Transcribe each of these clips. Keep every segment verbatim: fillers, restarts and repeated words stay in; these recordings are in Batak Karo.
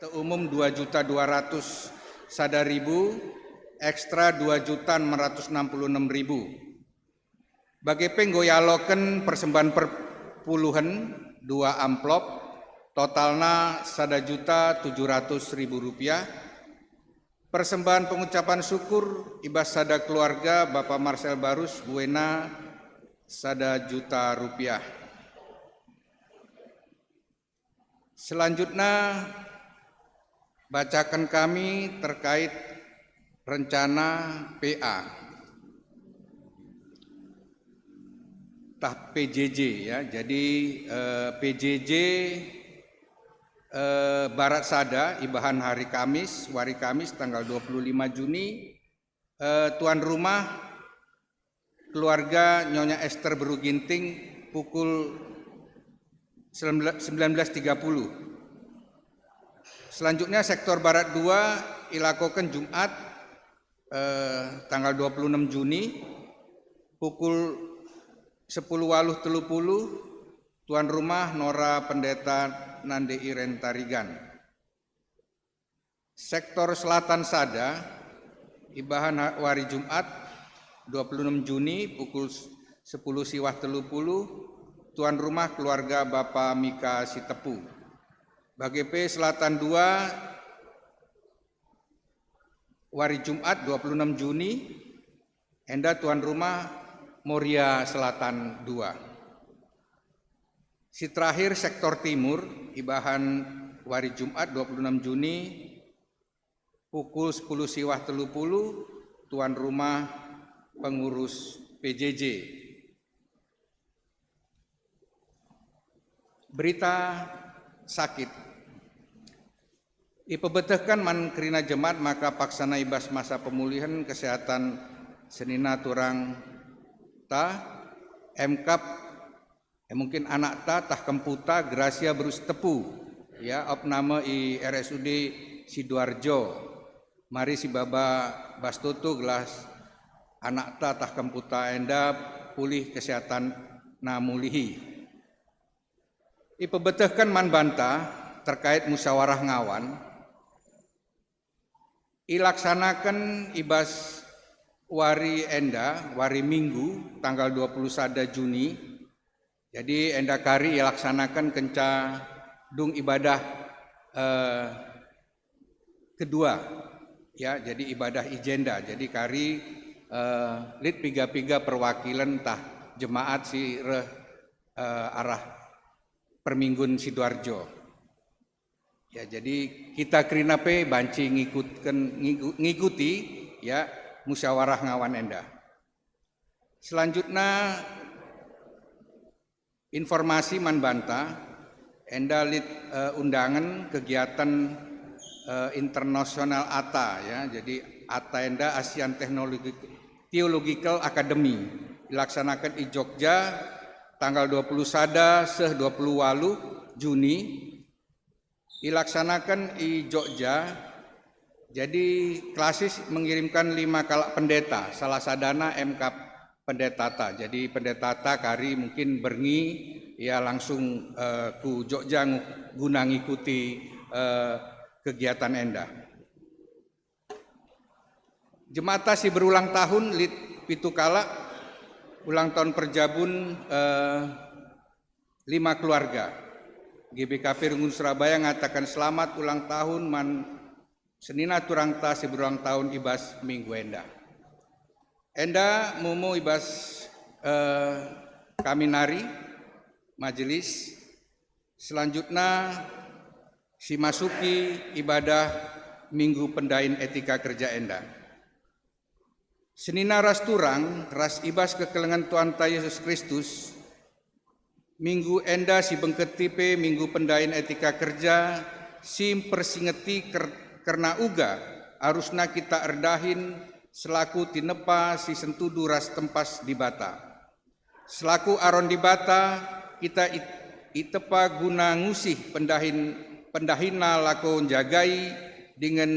Te umum dua juta dua ratus sada ribu, ekstra dua juta enam ratus enam puluh enam ribu. Bage pe enggo ialoken persembahan perpuluhen dua amplop, totalna sada juta tujuh ratus ribu rupiah. Persembahan pengucapan syukur i bas sada keluarga Bapa Marcel Barus buena sada juta rupiah. Selanjutna, bacaken kami terkait rencana P A tah P J J, ya. Jadi, eh, P J J, eh, Barat Sada ibahan hari Kamis, wari Kamis tanggal dua puluh lima Juni, eh, tuan rumah keluarga Nyonya Esther Beru Ginting pukul sembilan belas tiga puluh. Selanjutnya, sektor Barat dua ilakoken Jumat, eh, tanggal dua puluh enam Juni pukul sepuluh waluh telu puluh, tuan rumah Nora Pendeta Nande Iren Tarigan. Sektor Selatan sada ibahan ha-, wari Jumat dua puluh enam Juni pukul sepuluh siwah telu puluh, tuan rumah keluarga Bapa Mika Sitepu. Bage pe Selatan dua, wari Jumat dua puluh enam Juni, enda tuan rumah Moria Selatan dua. Si terakhir, sektor timur, ibahan wari Jumat dua puluh enam Juni, pukul sepuluh siwah telu puluh, tuan rumah pengurus P J J. Berita sakit. Ipebetehken man kerina jemaat maka paksana i bas masa pemulihen kesehatan senina turang ta, emkap, eh, mungkin anakta tah kemputa Gracia Berus Tepu, ya, opname i R S U D Sidoarjo. Mari sibaba bas toto gelah anakta tah kemputa enda pulih kesehatanna mulihi. Ipebetehken man banta terkait musyawarah ngawan, ilaksanaken i bas wari enda, wari Minggu, tanggal dua puluh sada Juni. Jadi, enda kari ilaksanaken kenca dung ibadah, eh, kedua, ya, jadi ibadah i jenda. Jadi, kari, eh, lit piga-piga perwakilen tah jemaat si reh, eh, arah Perminggun Sidoarjo. Ya, jadi kita kerina pe banci ngikutken, ngiku-, ngikuti, ya, musyawarah ngawan enda. Selanjutna, informasi man banta, enda lit, eh, undangen kegiatan, eh, internasional ata, ya. Jadi, ata enda ASEAN Technologi-, Theological Academy, ilaksanaken i Jogja tanggal dua puluh sada seh dua puluh waluh Juni, ilaksanaken i Jogja. Jadi, klasis mengirimkan lima kalak pendeta, salah sadana emkap pendetata. Jadi, pendetata kari mungkin berngi, ya, langsung, eh, ku Jogja ngu-, guna ngikuti, eh, kegiatan enda. Jemata si berulang tahun lit pitu kalak, ulang tahun perjabun, eh, lima keluarga. G B K P Runggun Surabaya ngatakan selamat ulang tahun man senina turangta si berulang tahun i bas minggu enda. Enda mumu i bas, eh, kami nari, majelis. Selanjutna, si masuki ibadah Minggu Pendahin Etika Kerja enda. Senina ras turang, ras i bas kekelengen Tuhanta Yesus Kristus, minggu enda si bengketi pe Minggu Pendahin Etika Kerja, si mpersingeti ker-, kerna uga arusna kita erdahin selaku tinepa si sentudu ras tempas Dibata. Selaku Aron Dibata, kita it-, itepa guna ngusih pendahin, pendahinna lako njagai dingen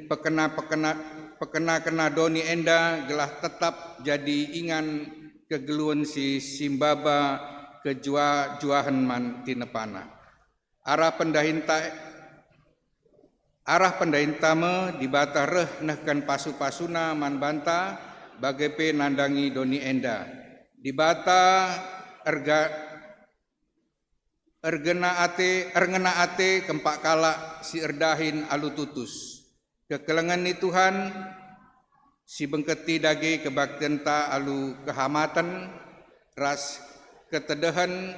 pekena-pekena, pekena-kena doni enda gelah tetap jadi ingan kegeluhen si simbaba kejua-juahen man tinepana. Arah pendahinta, Arah pendahinta me Dibata reh nehken pasu-pasuNa man banta, bage pe nandangi doni enda. Dibata erga-, ergena ate, erngena ate kempak kalak si erdahin alu tutus. Kekelengen ni Tuhan si bengketi dage kebaktenta alu kehamaten ras ketedehen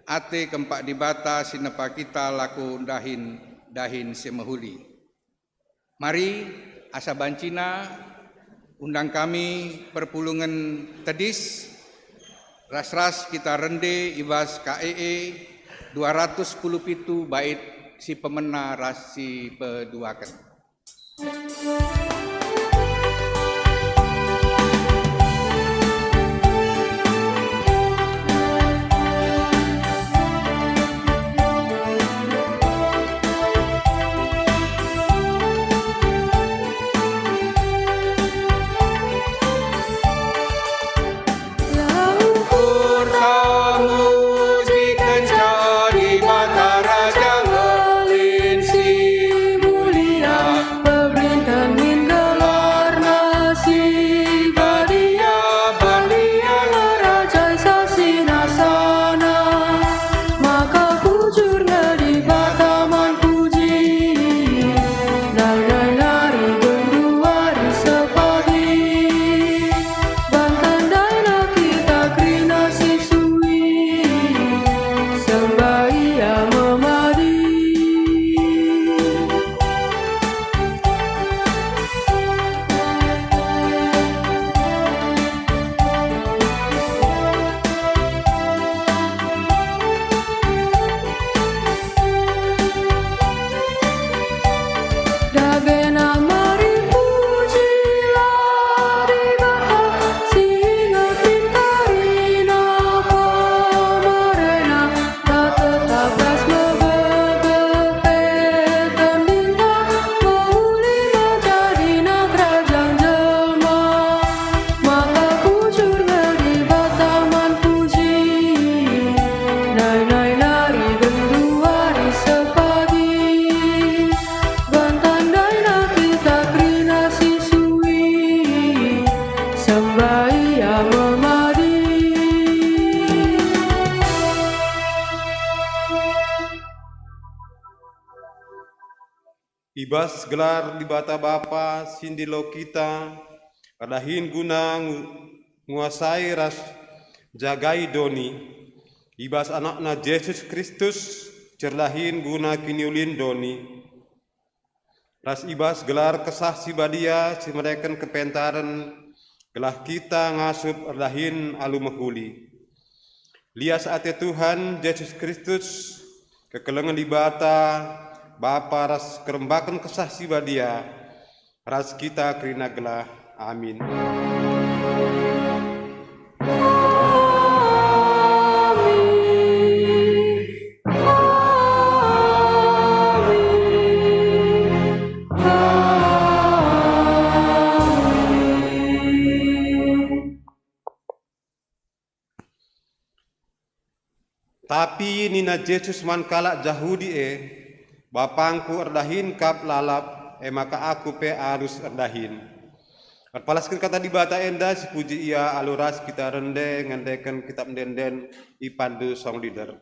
ate kempak Dibata si nepa kita lako ndahin dahin si mehuli. Mari, asa bancina, undang kami perpulungen tedis, ras-ras kita rende i bas K E E dua ratus sepuluh pitu bait si pemena ras si peduaken. Pebrinten min gelarna si badia, badia rajai sasina sana. Maka bujur nge Dibata man puji, nai-nai nari genduari sepagi. Bantan daina kita kerina si sui, sembah ia memadi. Dagena mari pujilah Dibata si ngepintarina pemerena. Tetap ras mebege pe tendinta, mehuli me jadina kerajaan jelma. Maka bujur nge Dibata man puji, nai-nai nari genduari sepagi. Bantan daina kita kerina si sui, sembah ia memadi. I bas gelar Dibata Bapa si ndilo kita, erdahin guna ngu-, nguasai ras jagai doni, i bas AnakNa Jesus Kristus, si erdahin guna kiniulin doni. Ras i bas gelar Kesah Si Badia si mereken kepentaren, gelah kita ngasup erdahin alu mehuli. Lias ate Tuhan Jesus Kristus, kekelengen Dibata, Bapa ras kerembaken Kesah Si Badia, ras kita kerina gelah. Amin. Tapi nina Jesus man kalak Jahudi e, "BapangKu erdahin kap lalap, e maka Aku pe arus erdahin." Erpalasken Kata Dibata enda sipuji Ia alu ras kita rende ngendeken Kitap Ende-enden i Pandu Songleader.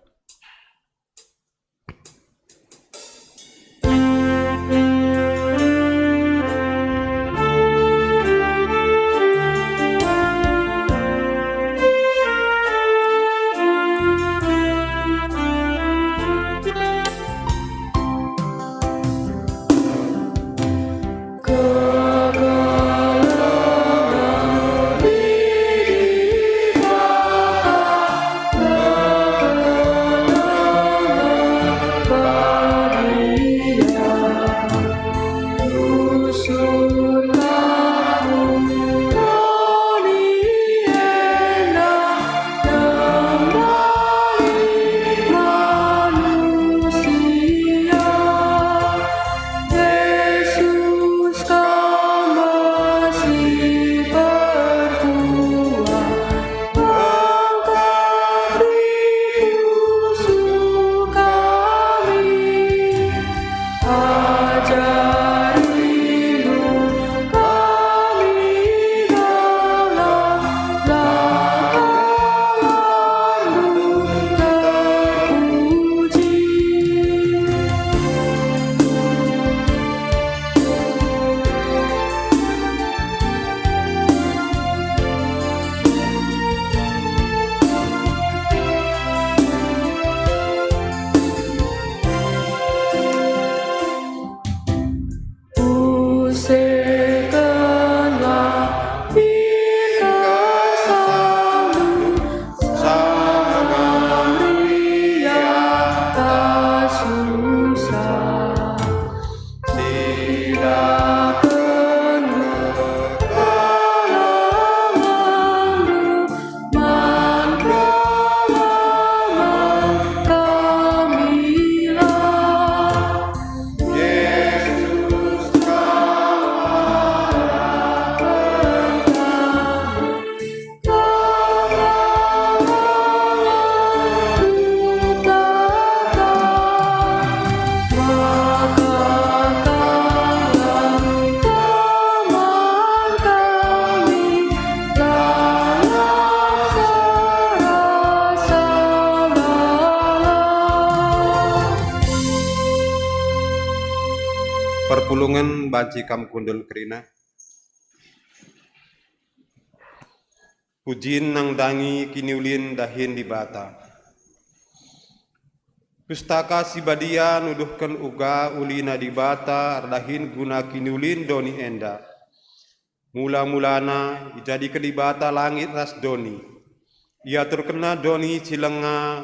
Tungen banci kam kundul kerina. Pujin nandangi kiniulin dahin Dibata. Pustaka Si Badia nuduhken uga ulina Dibata erdahin guna kiniulin doni enda. Mula-mulana ijadiken Dibata langit ras doni. IaturkenNa doni si lenga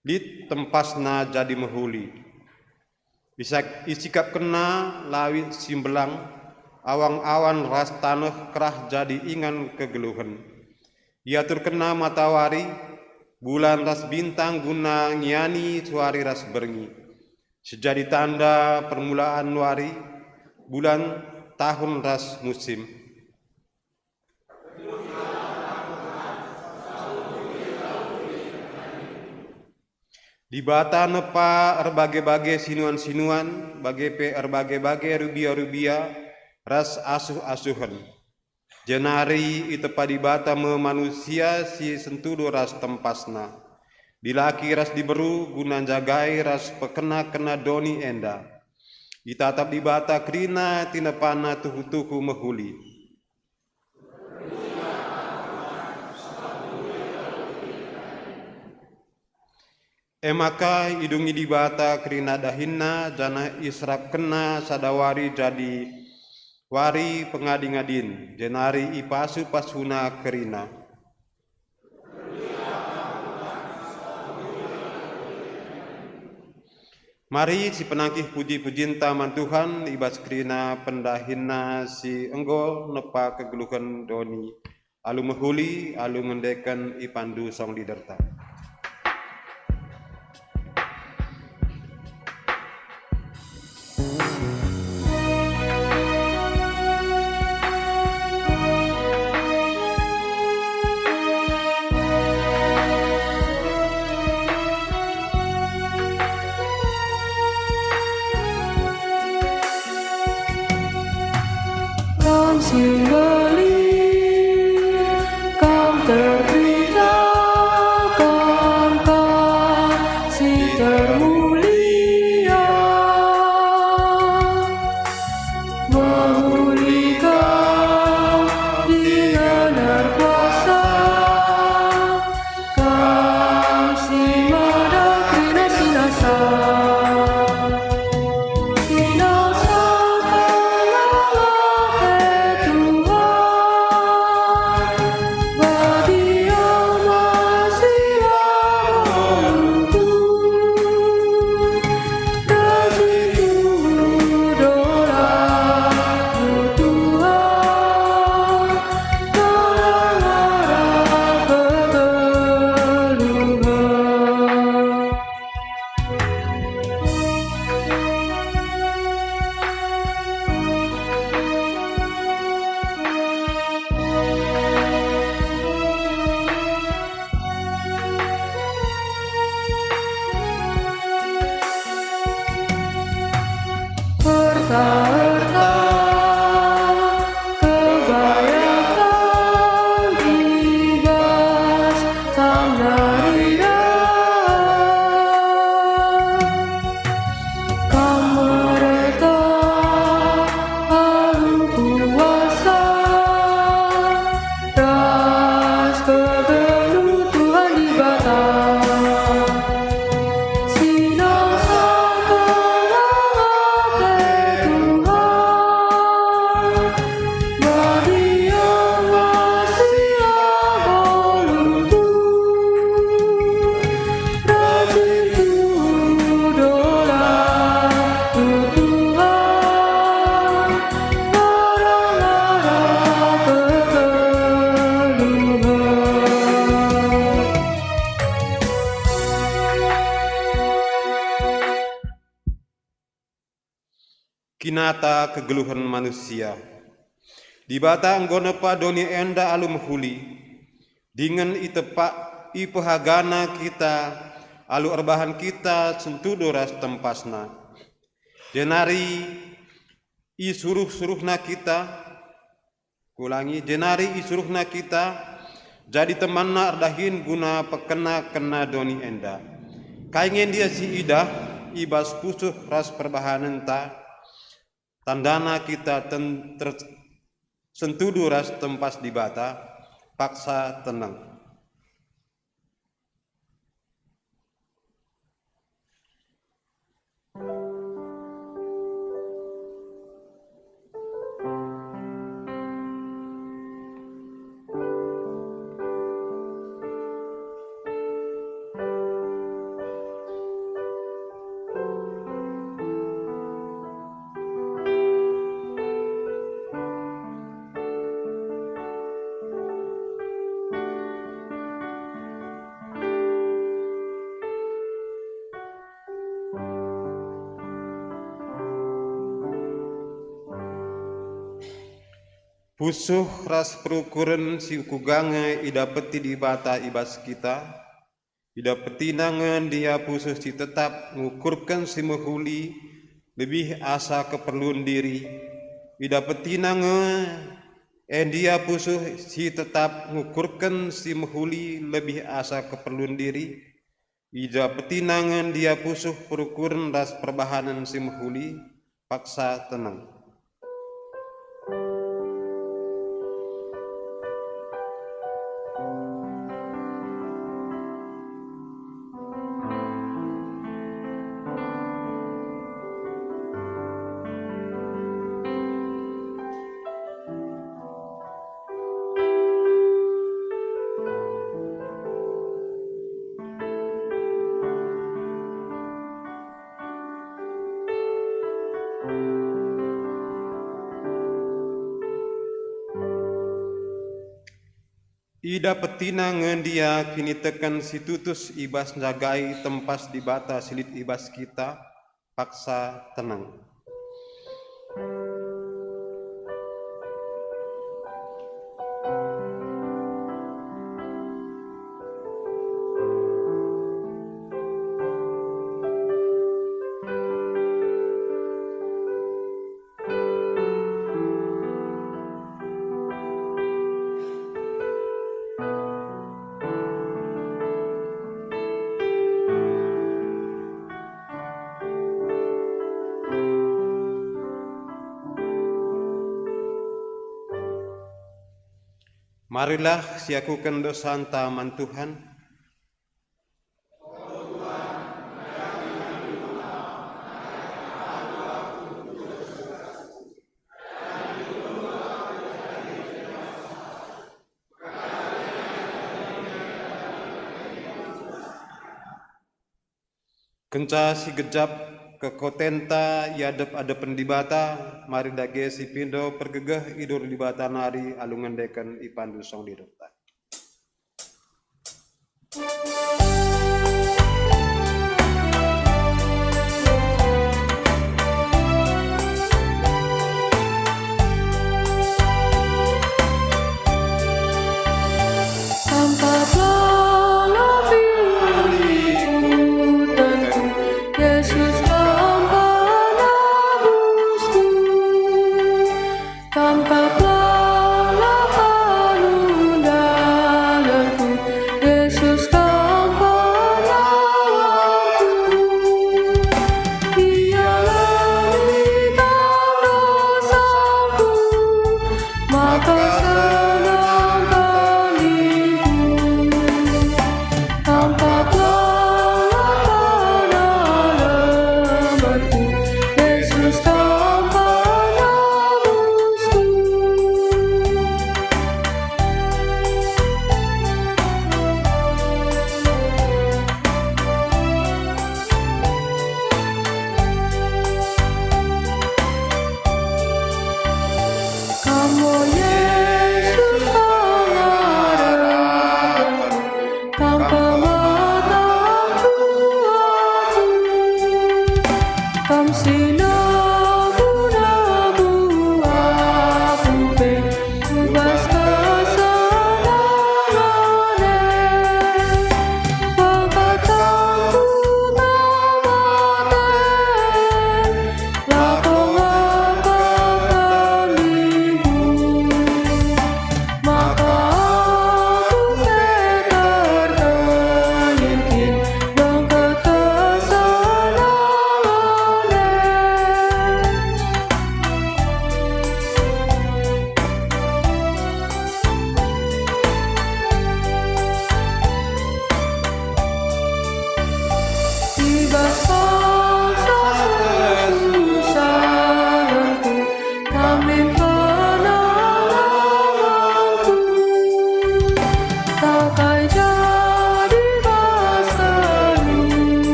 lit tempasna jadi mehuli. Isak-, isikapkenNa lawit si mbelang, awang-awan ras taneh kerah jadi ingan kegeluhen. IaturkenNa matawari, bulan ras bintang guna ngiani suari ras berngi, si jadi tanda permulaan wari, bulan, tahun ras musim. Dibata nepa erbage-bage sinuan-sinuan, bage pe erbage-bage rubia-rubia ras asuh-asuhen. Jenari itepa Dibata me manusia si sentudu ras tempasna. Dilaki ras diberu guna njagai ras pekena-kena doni enda. Itatap Dibata kerina tinepana tuhu-tuhu mehuli. E maka idungi Dibata kerina dahinNa, janah iserapkenNa sada wari jadi wari pengadi-ngadin, jenari ipasu-pasuNa kerina. Mari sipenangkih puji-pujinta man Tuhan i bas kerina pendahinNa si enggo nepa kegeluhen doni. Alu mehuli, alu ngendeken ipandu song leaderta. Kam si mbelin, Kam terpinta, Kam, Kam si termulia. Mehuli Kam, Dibata erkuasa, Kam si mada kerina si nasa. Si nasa kal ate Tuhan, badia masi labo runtuh. Rajin tuhu dola, Tuhan, dalam arah kegeluhen. Erta-erta kebayangkan i bas Kam nari dah. Kam merentah alu kuasa ras kegeluh Tuhan Dibata. Sinang sangkal ate Tuhan, badia masi labo runtuh. Rajin tuhu dola, Tuhan, arah-arah kegeluhen. Kinata kegeluhen manusia. Dibata enggo nepa doni enda alu mehuli, dingen itepak, ipehagana kita alu erbahan kita sentudu ras tempasna. Jenari isuruh-suruhna kita, Kuulangi, jenari isuruhna kita jadi temanna erdahin guna pekena-kena doni enda. Kai nge ndia si idah i bas pusuh ras perbahanenta? Tandana kita ten-, ter-, sentudu ras tempas Dibata, paksa teneng. Pusuh ras perukuren si kuga nge idapeti Dibata i bas kita? IdapetiNa nge ndia pusuh si tetap ngukurken si mehuli lebih asa keperlun diri. IdapetiNa nge, eh, ndia pusuh si tetap ngukurken si mehuli lebih asa keperlun diri. IdapetiNa nge ndia pusuh perukuren ras perbahanen si mehuli, paksa teneng. IdapetiNa nge ndia kiniteken si tutus i bas njagai tempas Dibata si lit i bas kita, paksa teneng. Marilah siakuken dosanta man Tuhan. Kenca si gejap kekotenta i adep-adepen Dibata, mari dage sipindo pergegeh i duri Dibata nari alu ngendeken ipandu song didokta. Tangkaplah lapiku, Tuhan, Yesus, Bapa nebusku. Tangkaplah lapiku,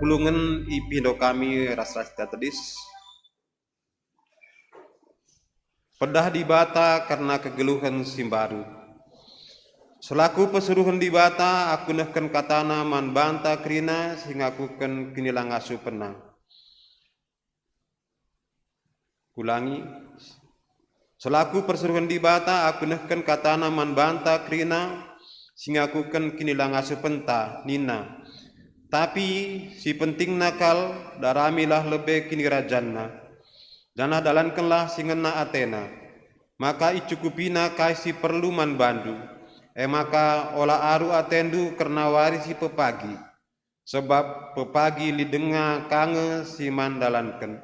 Lungen ipindo kami ras-ras kita tedis. Pedah Dibata kerna kegeluhen si mbaru. Selaku persuruhen Dibata, aku nehken katana man banta kerina si ngakuken kinilangasupenna. Kulangi, selaku persuruhen Dibata, aku nehken katana man banta kerina si ngakuken kinilangasupenta, nina, "Tapi si pentingna kal, daramilah lebe kinirajanna, janah dalankenlah si ngena atena, maka icukupina kai si perlu man bandu, e maka ola aru atendu kerna wari si pepagi." Sebab pepagi lit denga ka nge si man dalanken.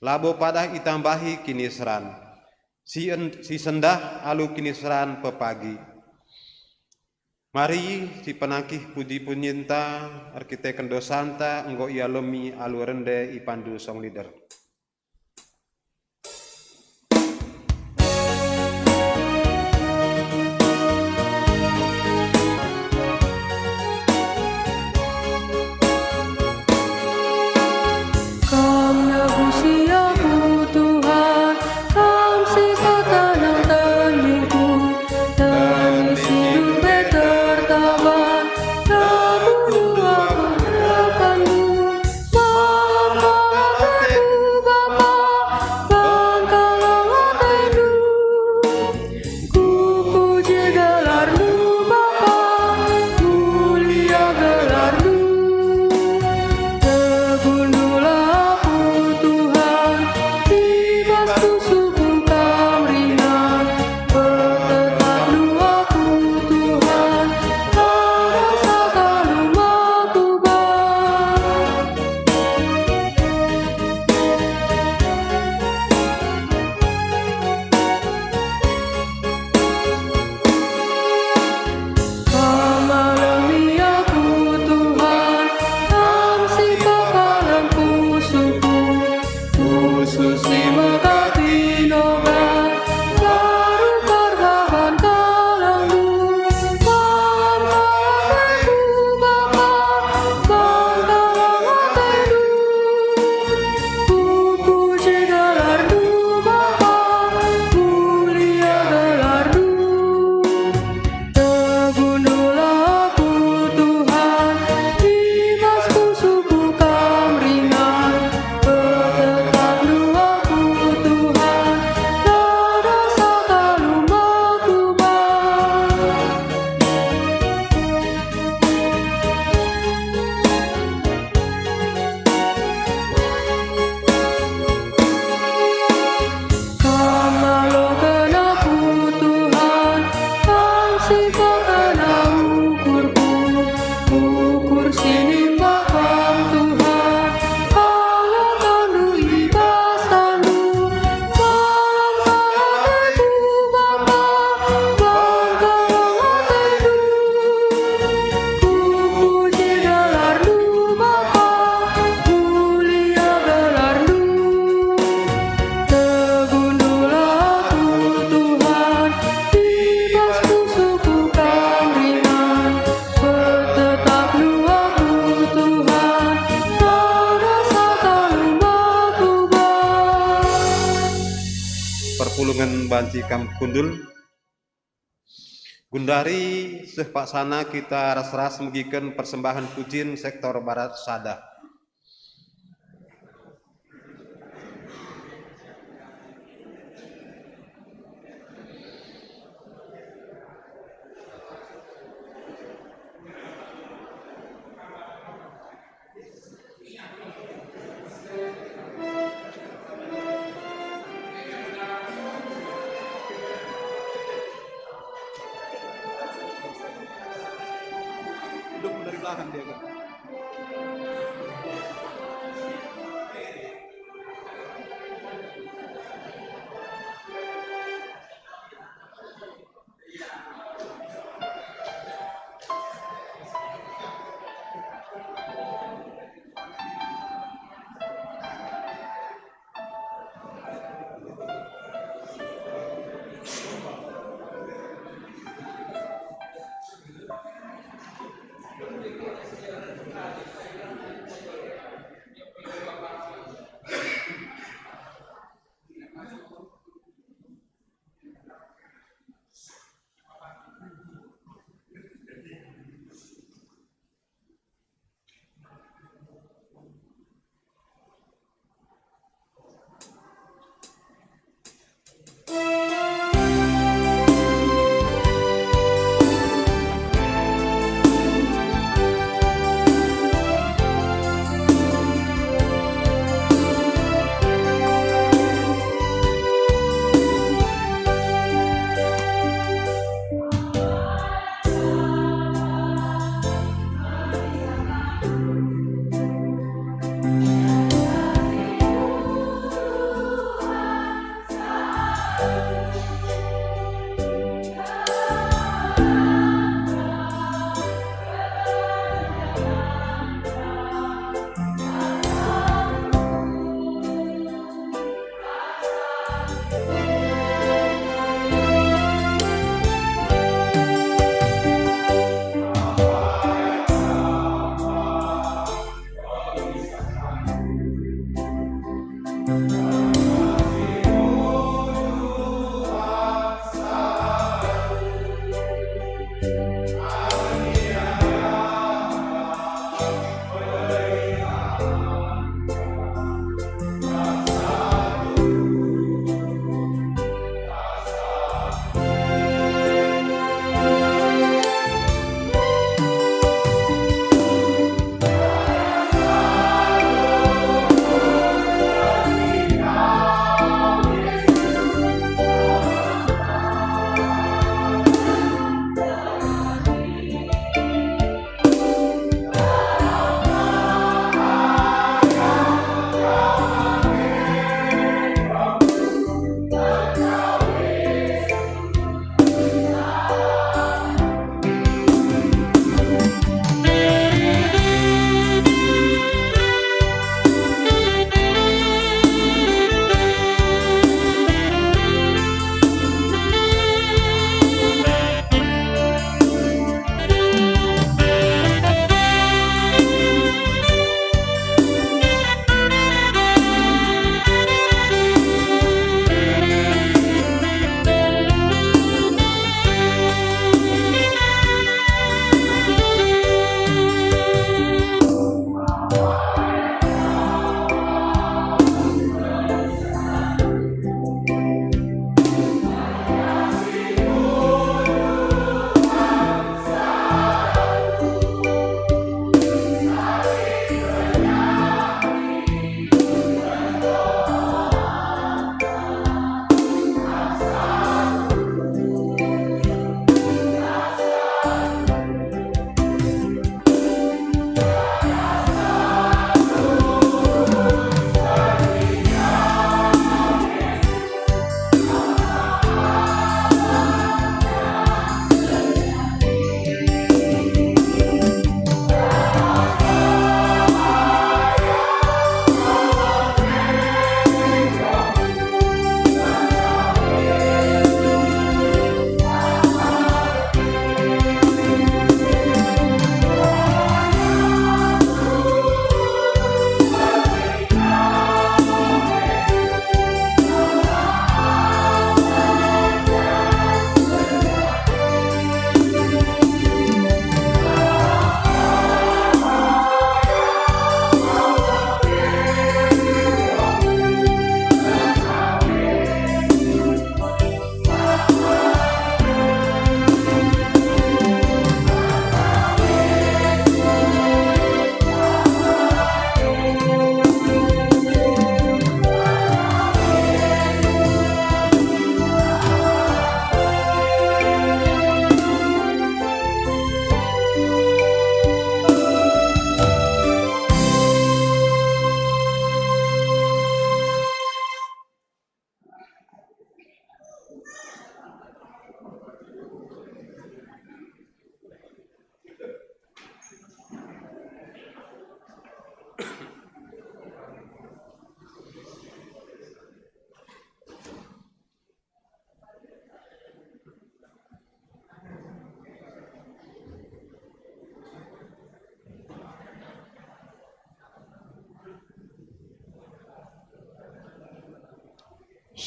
Labo padah itambahi kiniseran. Si en-, si sendah alu kiniseran pepagi. Mari sipenangkih puji-pujienta, erkiteken dosanta enggo ialemi alu rende ipandu song leader. Kam nebusi aku, Tuhan, Kam si petenang tendiku, demi si ndube tertaban, tebunuh aku rekanmu. Bangka atendu, Bapa, bangka atendu. Kupuji gelarNdu, Bapa, mulia gelarNdu. Tegunduhlah aku, Tuhan, i bas pusuhku Kam ringan. PetetapNdu aku, Tuhan, arah sata lumbaku bas. Pemalangi aku, Tuhan, Kam si pepalem pusuhku, pusuh si mekati noga, baru perbaban kalangku. Bangka atendu, Bapa, bangka atendu. Kupuji gelarNdu, Bapa, mulia gelarNdu. Tegunduhlah aku, Tuhan, i bas pusuhku Kam ringan. PetetapNdu aku, Tuhan, arah sata lumbaku bas. Kam ngaloken aku, Tuhan, Kam si pekena ukurku, ukur si nimbah Kam, Tuhan, alokenNdu i bas tanNdu. Bangka atendu, Bapa, bangka atendu. Kupuji gelarNdu, Bapa, mulia gelarNdu. Tegunduhlah aku, Tuhan, i bas pusuhku Kam ringan. PetetapNdu aku, Tuhan, arah sata lumbaku bas. Perpulungen banci kam kundul. Gundari seh paksana kita ras-ras megiken persembahen pujin sektor barat sada. Dukung dari belakang dia, kan?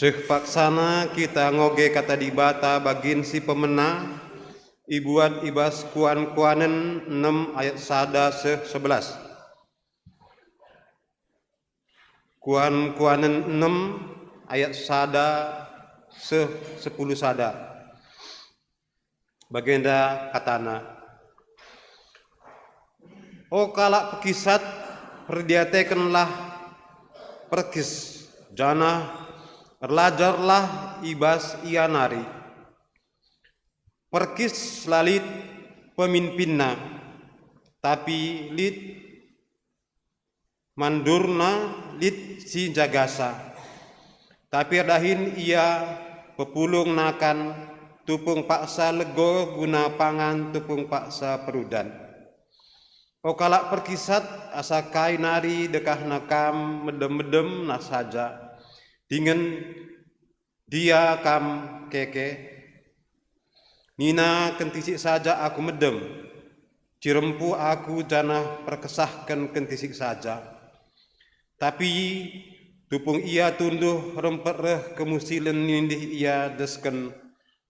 Seh paksana kita ngoge Kata Dibata bagin si pemena, ibuat i bas Kuan-kuanen enem ayat sada seh sebelas. Kuan-kuanen enem ayat sada seh sepuluh sada. Bagenda katana, "O kalak pekisat, perdiatekenlah perkis, janah erlajarlah i bas ia nari. Perkis la lit peminpinna, tapi lit mandurna, lit si njagasa. Tapi erdahin ia pepulung nakan, tupung paksa lego guna pangan, tupung paksa perudan. O kalak perkisat, asa kai nari dekahna kam medem-medem na saja, dingen dia kam keke? Nina kentisik saja aku medem, cirempu aku janah perkesahken kentisik saja." Tapi tupung ia tunduh rempet reh kemusilen nindih ia desken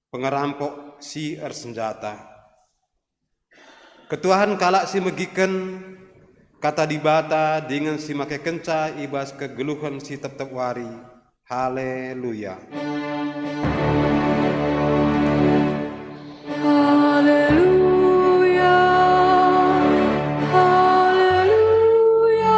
pengerampok si ersenjata. Ketuahen kalak si megiken Kata Dibata dingen si makekenca i bas kegeluhen si tep-tep wari. Haleluya! Haleluya, haleluya, haleluya.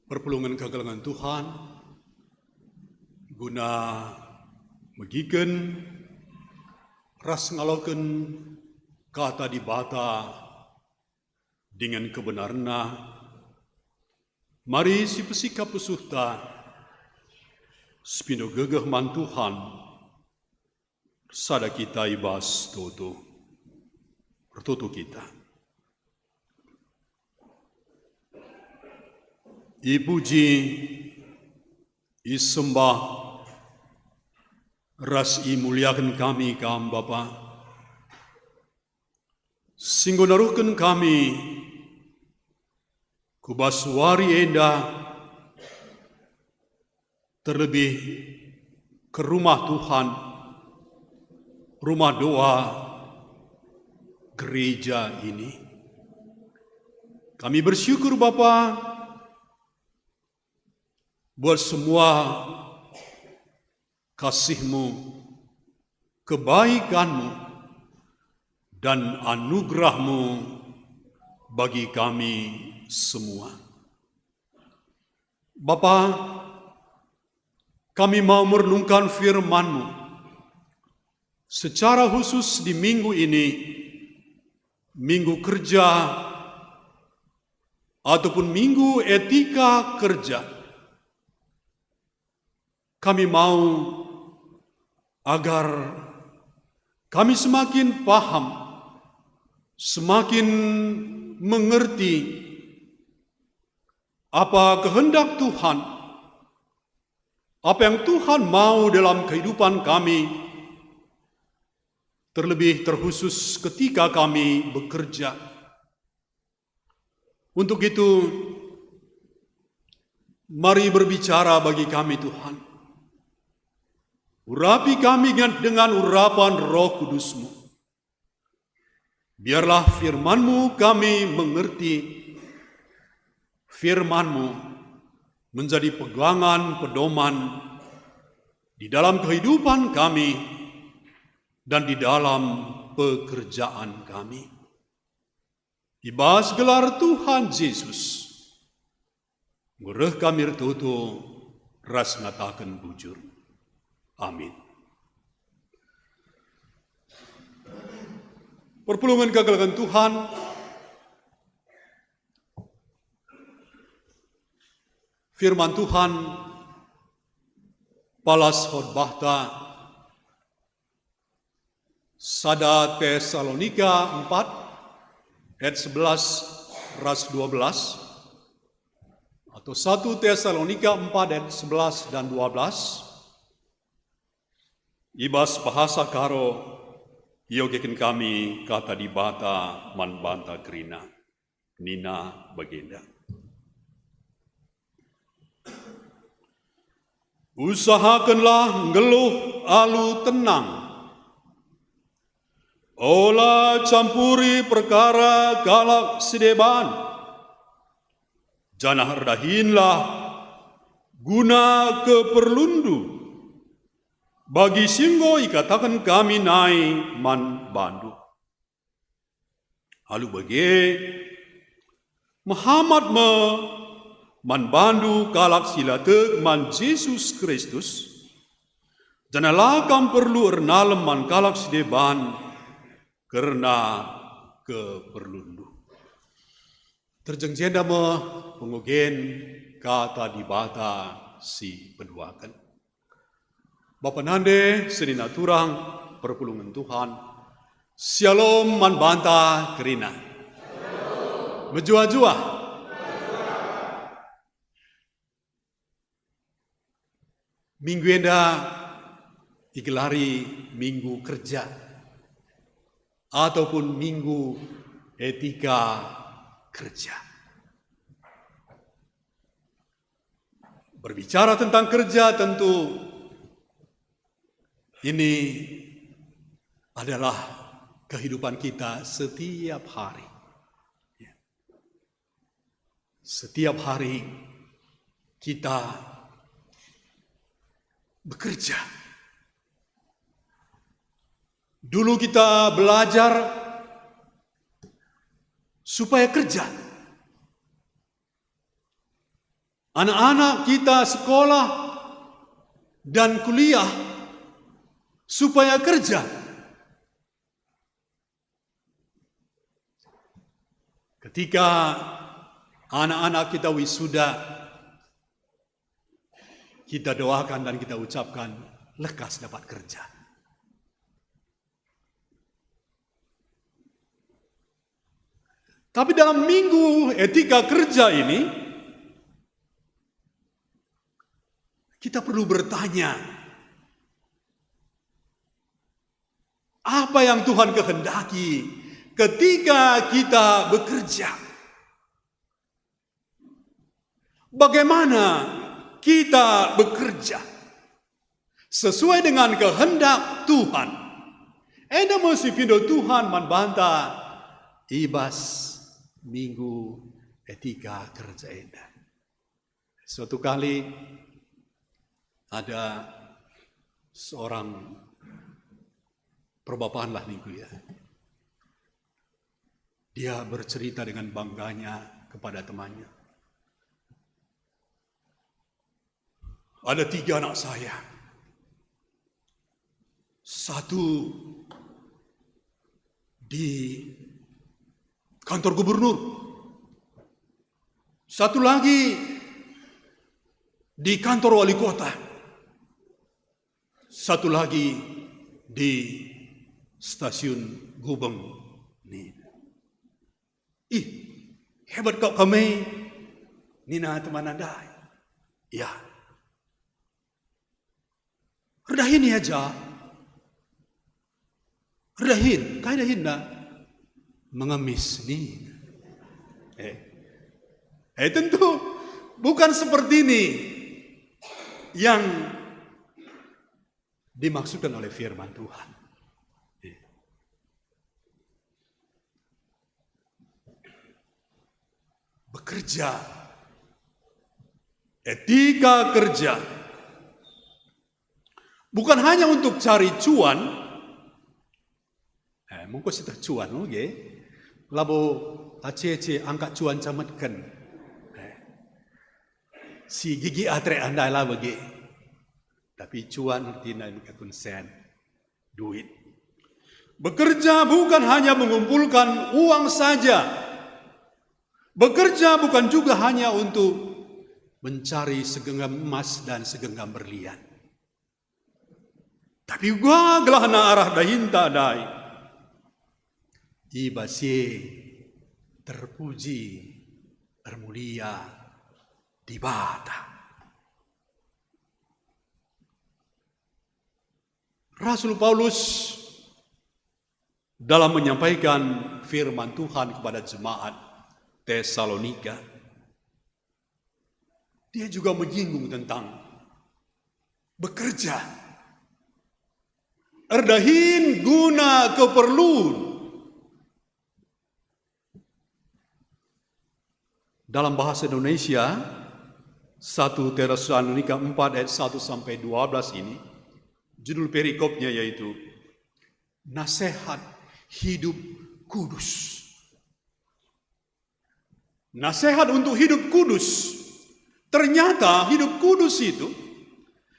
Perpulungen kekelengen Tuhan, guna megiken ras ngaloken Kata Dibata dingen kebenarenna, mari sipesikap pusuhta, sipindo gegeh man Tuhan, sada kita i bas toto. Ertoto kita. Ipuji, isembah, ras imuliaken kami Kam, Bapa, si enggo naruhken kami ku bas wari enda, terlebih ke rumah Tuhan, rumah doa gereja ini. Kami bersyukur, Bapa, buat semua kasih-Mu, kebaikan-Mu, dan anugerah-Mu bagi kami semua. Bapa, kami mau merenungkan firman-Mu, secara khusus di minggu ini, minggu kerja, ataupun minggu etika kerja. Kami mau agar kami semakin paham, semakin mengerti apa kehendak Tuhan, apa yang Tuhan mau dalam kehidupan kami, terlebih terkhusus ketika kami bekerja. Untuk itu, mari berbicara bagi kami, Tuhan. Urapi kami dengan, dengan urapan Roh Kudus-Mu. Biarlah firman-Mu kami mengerti, firman-Mu menjadi pegangan, pedoman di dalam kehidupan kami dan di dalam pekerjaan kami. I bas gelar Tuhan Jesus, enggo reh kami ertoto ras ngataken bujur. Amin. Perpulungen kekelengen Tuhan, Firman Tuhan, palas khotbahta, sada Tesalonika empat ayat sebelas ras dua belas, atau satu Tesalonika empat ayat sebelas dan dua belas. I bas bahasa Karo, iogeken kami kata Dibata man banta kerina. Nina bagenda, "Usahakenlah nggeluh alu tenang. Ola campuri perkara kalak si deban, janah erdahinlah guna keperlunndu, bagi si enggo ikataken kami nai man bandu." Alu bage, mehamat me man bandu kalak si la tek man Jesus Kristus, janah la kam perlu ernalem man kalak si deban kerna keperlunndu. Terjeng jenda me pengogen kata Dibata si peduaken. Bapa nande senina turang perpulungen Tuhan, Syalom man banta kerina. Mejuah-juah. Minggu enda igelari Minggu Kerja ataupun Minggu Etika Kerja. Berbicara tentang kerja, tentu ini adalah kehidupan kita setiap hari. Ya. Setiap hari kita bekerja. Dulu kita belajar supaya kerja. Anak-anak kita sekolah dan kuliah supaya kerja. Ketika anak-anak kita wisuda, kita doakan dan kita ucapkan, "Lekas dapat kerja." Tapi dalam Minggu Etika Kerja ini, kita perlu bertanya, apa yang Tuhan kehendaki ketika kita bekerja? Bagaimana kita bekerja sesuai dengan kehendak Tuhan? Enda me si pindo Tuhan man banta i bas Minggu Etika Kerja enda. Suatu kali ada seorang perbapaanlah ningku ya. Dia bercerita dengan bangganya kepada temannya, "Ada tiga anak saya. Satu di kantor gubernur, satu lagi di kantor wali kota, satu lagi di stasiun Gubeng." Nih. "Ih, hebat kap kami," nina temanna ndai. "Ya." "Erdahin ia ja?" "Erdahin, kai dahinna?" "Mengemis," nina. Eh. Eh, tentu bukan seperti ini yang dimaksudkan oleh firman Tuhan. Eh. Bekerja, etika kerja, bukan hanya untuk cari cuan, eh, mungkus itu cuan, oke, labo acece angkat cuan cametken, eh, si gigi atre andai la bage, tapi cuan ertina mekakun sen. Duit. Bekerja bukan hanya mengumpulkan uang saja. Bekerja bukan juga hanya untuk mencari segenggam emas dan segenggam berlian. Tapi uga gelahna arah dahinta ndai. I bas si e terpuji, ermulia Dibata. Rasul Paulus dalam menyampaikan firman Tuhan kepada jemaat Tesalonika, dia juga menyinggung tentang bekerja, erdahin guna keperlun. Dalam bahasa Indonesia, satu Tesalonika empat ayat satu sampai dua belas ini, judul perikopnya yaitu Nasehat Hidup Kudus. Nasehat untuk hidup kudus. Ternyata hidup kudus itu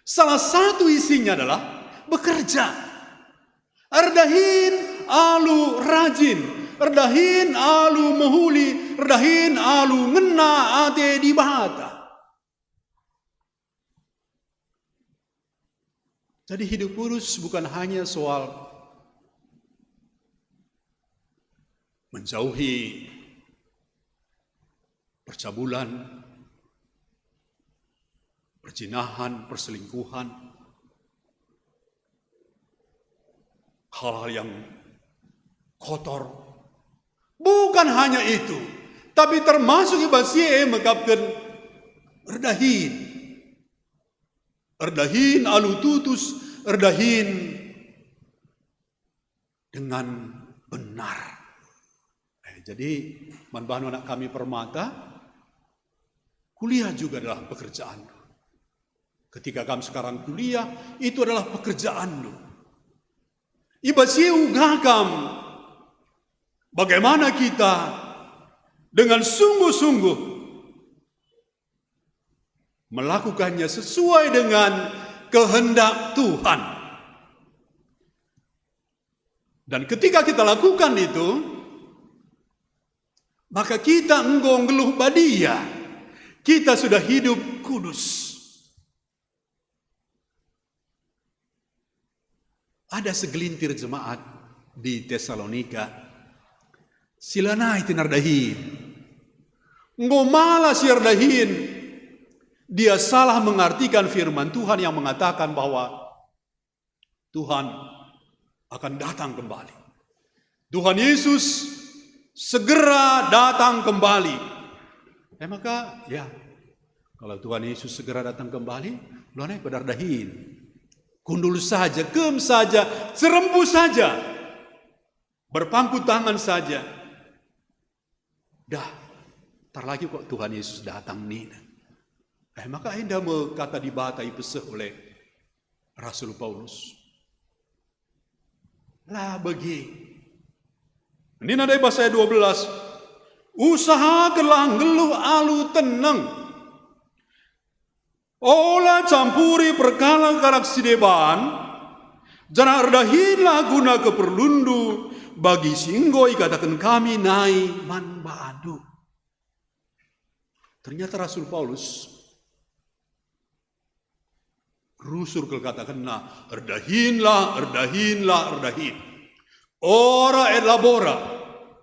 salah satu isinya adalah bekerja. Erdahin alu rajin, erdahin alu mehuli, erdahin alu ngena ate Dibata. Jadi hidup kudus bukan hanya soal menjauhi percabulan, perzinahan, perselingkuhan, hal-hal yang kotor. Bukan hanya itu, tapi termasuk i bas si e mekapken erdahin. Erdahin alu tutus, erdahin dengan benar. Eh, jadi, man bahan anak kami permata, kuliah juga adalah pekerjaanndu. Ketika kam sekarang kuliah, itu adalah pekerjaanndu. I bas si e uga kam, bagaimana kita dengan sungguh-sungguh melakukannya sesuai dengan kehendak Tuhan. Dan ketika kita lakukan itu, maka kita enggo nggeluh badia. Kita sudah hidup kudus. Ada segelintir jemaat di Tesalonika si lanai erdahin. Enggo malas si erdahin. Dia salah mengartikan firman Tuhan yang mengatakan bahwa Tuhan akan datang kembali. Tuhan Yesus segera datang kembali. Eh, maka, ya, kalau Tuhan Yesus segera datang kembali, lanai pada erdahin. Kundul saja, kem saja, cerempu saja, berpangku tangan saja. Dah, ntar lagi kok Tuhan Yesus datang nina. Eh, maka enda me kata Dibata ipeseh oleh Rasul Paulus. La bage. Nina ndai bas ayat dua belas, "Usahakenlah nggeluh alu teneng. Ola campuri perkara kalak si deban, janah erdahinlah guna keperlunndu bagi si enggo ikataken kami nai man bandu." Ternyata Rasul Paulus rusur kal katakenna, "Erdahinlah, erdahinlah, erdahin. Ora et labora,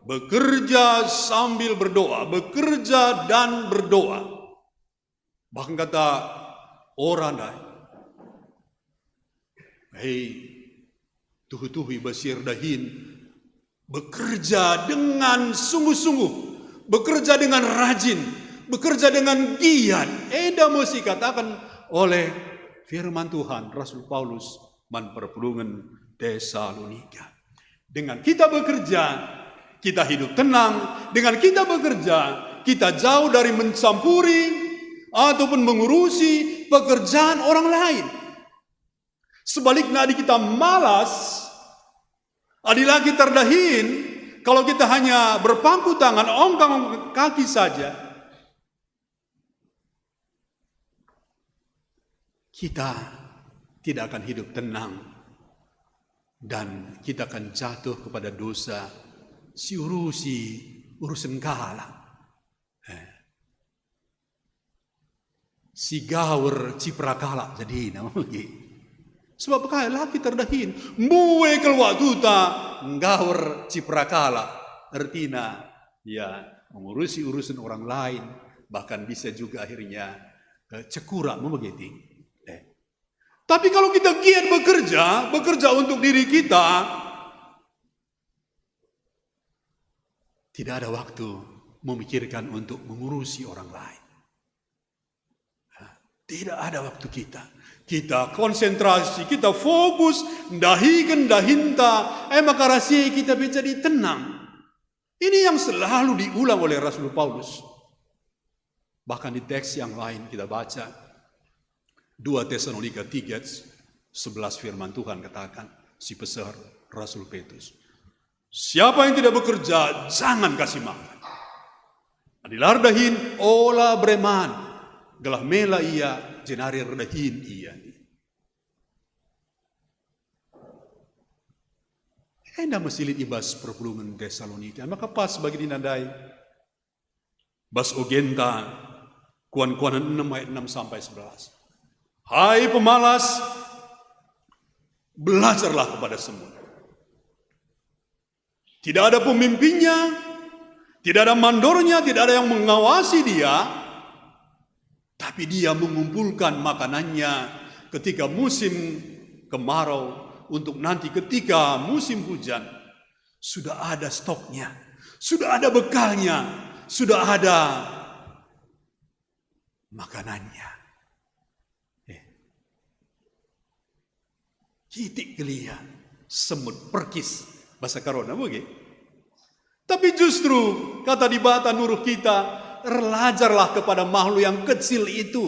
bekerja sambil berdoa, bekerja dan berdoa." Bahkan kata ora ndai, hei, tuhu-tuhu i bas si erdahin, bekerja dengan sungguh-sungguh, bekerja dengan rajin, bekerja dengan giat. Enda me si ikataken oleh firman Tuhan Rasul Paulus man perpulungen Tesalonika. Dengan kita bekerja, kita hidup tenang. Dengan kita bekerja, kita jauh dari mencampuri ataupun mengurusi pekerjaan orang lain. Sebaliknya, adi kita malas, adi la kita erdahin, kalau kita hanya berpangku tangan, ongkang-ongkang kaki saja, kita tidak akan hidup tenang dan kita akan jatuh kepada dosa si urusi urusen kalak. Eh. Si gawer cipera kalak jadina, megi. Sebab kai la kita erdahin? Mbue kal waktuta nggawer cipera kalak. Ertina, ya, mengurusi urusan orang lain, bahkan bisa juga akhirnya, eh, cekura, megi. Eh. Tapi kalau kita giat bekerja, bekerja untuk diri kita, tidak ada waktu memikirkan untuk mengurusi orang lain. Tidak ada waktu kita. Kita konsentrasi, kita fokus, ndahiken dahinta, e maka ras e kita bisa jadi tenang. Ini yang selalu diulang oleh Rasul Paulus. Bahkan di teks yang lain kita baca, dua Tesalonika tiga sebelas, firman Tuhan katakan, si peser Rasul Petrus, "Siapa yang tidak bekerja, jangan kasih makan. Adi la erdahin, ola bereman, gelah mela ia, jenari erdahin ia." Enda me si lit i bas perpulungen Tesalonika. Maka pas bagi ninandai, bas ogenta, Kuan-kuanen enam ayat enam sampai sebelas. "Hai pemalas, belajarlah kepada semut. Tidak ada pemimpinnya, tidak ada mandornya, tidak ada yang mengawasi dia, tapi dia mengumpulkan makanannya ketika musim kemarau, untuk nanti ketika musim hujan, sudah ada stoknya, sudah ada bekalnya, sudah ada makanannya." Eh. Kitik kelia, semut, perkis, bahasa Karona, bage. Tapi justru kata Dibata nuruh kita, "Erlajarlah kepada makhluk yang kecil itu,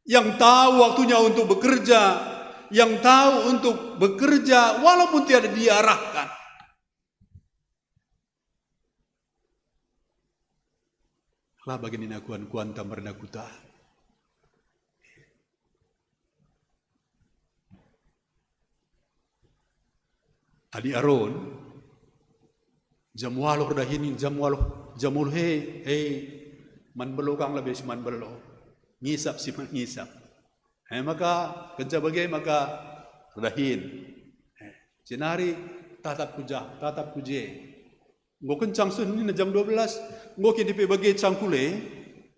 yang tahu waktunya untuk bekerja, yang tahu untuk bekerja walaupun tidak diarahkan." La bagi nina kuan-kuanta merna kuta. Adi Aron, jam waluh dahin, jam waluh, jam waluh he, he, man belo kang lebe si man belo. Ngisap si man ngisap. He maka, kenca bage maka erdahin. He, jenari tatap ku jah, tatap ku je. Enggo kencang seh nina jam dua belas, enggo kin ipe bage cangkule.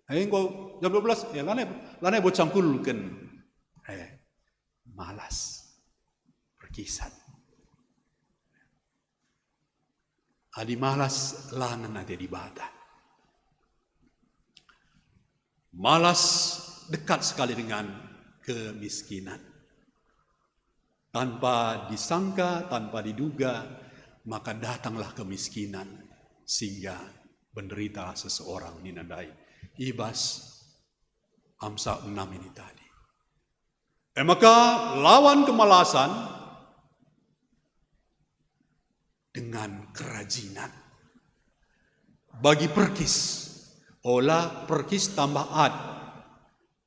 He, enggo jam dua belas, eh, lanai, lanai bo cangkulken. He, malas. Perkisat. Adi malas, langen ate Dibata. Malas dekat sekali dengan kemiskinan. Tanpa disangka, tanpa diduga, maka datanglah kemiskinan, sehingga menderita seseorang, nina ndai. I bas Amsal enam ini tadi. E maka, lawan kemalasan dengan kerajinan. Bagi perkis, ola perkis tambah at.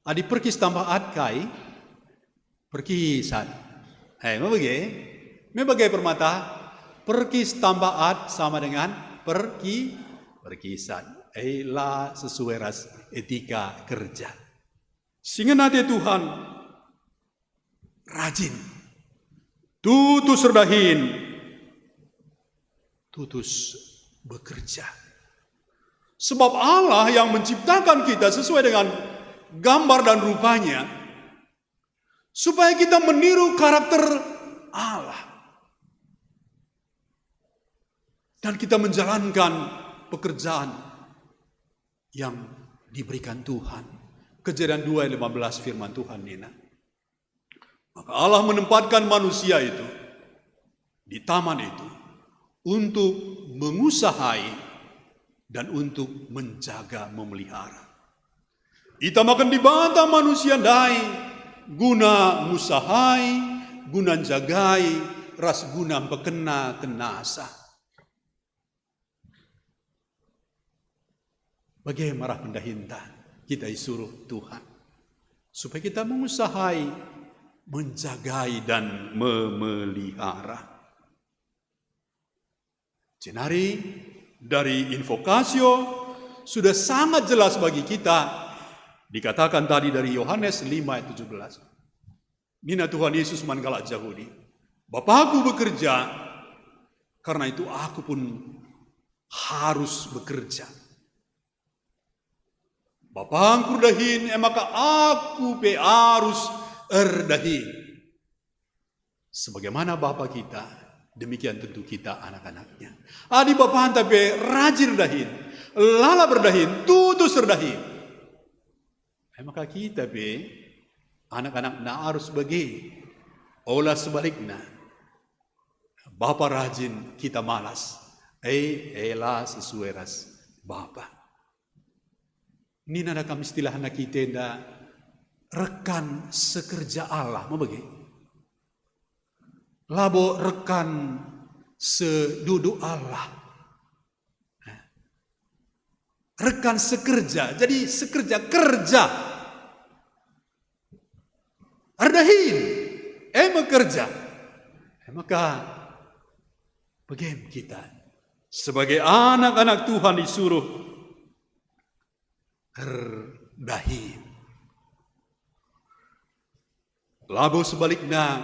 Adi perkis tambah at kai? Perkisan. He, me bage? Me bage permata? Perkis tambah at sama dengan perki-, perkisan. Eh, la sesuai ras etika kerja. Si ngena ate Tuhan, rajin, tutus erdahin, tutus bekerja. Sebab Allah yang menciptakan kita sesuai dengan gambar dan rupanya, supaya kita meniru karakter Allah. Dan kita menjalankan pekerjaan yang diberikan Tuhan. Kejadian dua ayat lima belas, firman Tuhan nina, maka Allah menempatkan manusia itu di taman itu untuk mengusahai dan untuk menjaga, memelihara. Itamaken Dibata manusia ndai guna ngusahai, guna njagai, ras guna mpekena-kenasa. Bage me arah pendahinta, kita isuruh Tuhan supaya kita mengusahai, menjagai, dan memelihara. Jenari dari invokasio sudah sangat jelas bagi kita Dikatakan tadi dari Yohanes lima ayat tujuh belas. Nina Tuhan Yesus man kalak Jahudi, "BapangKu bekerja, karena itu Aku pun harus bekerja. BapangKu erdahin, e maka Aku pe arus erdahin. Sebagaimana Bapa kita, demikian tentu kita anak-anaknya. Adi bapanta pe rajin erdahin, lalap erdahin, tutus erdahin, e maka kita pe anak-anakna arus bage. Ola sebalikna, bapa rajin, kita malas. E, ela sesuai ras bapa." Nina da kam istilahna kita enda rekan sekerja Allah, me bage? Labo rekan seduduk Allah. Rekan sekerja, jadi sekerja, kerja. Erdahin, e me kerja. E maka, bage kita sebagai anak-anak Tuhan disuruh erdahin. Labo sebalikna,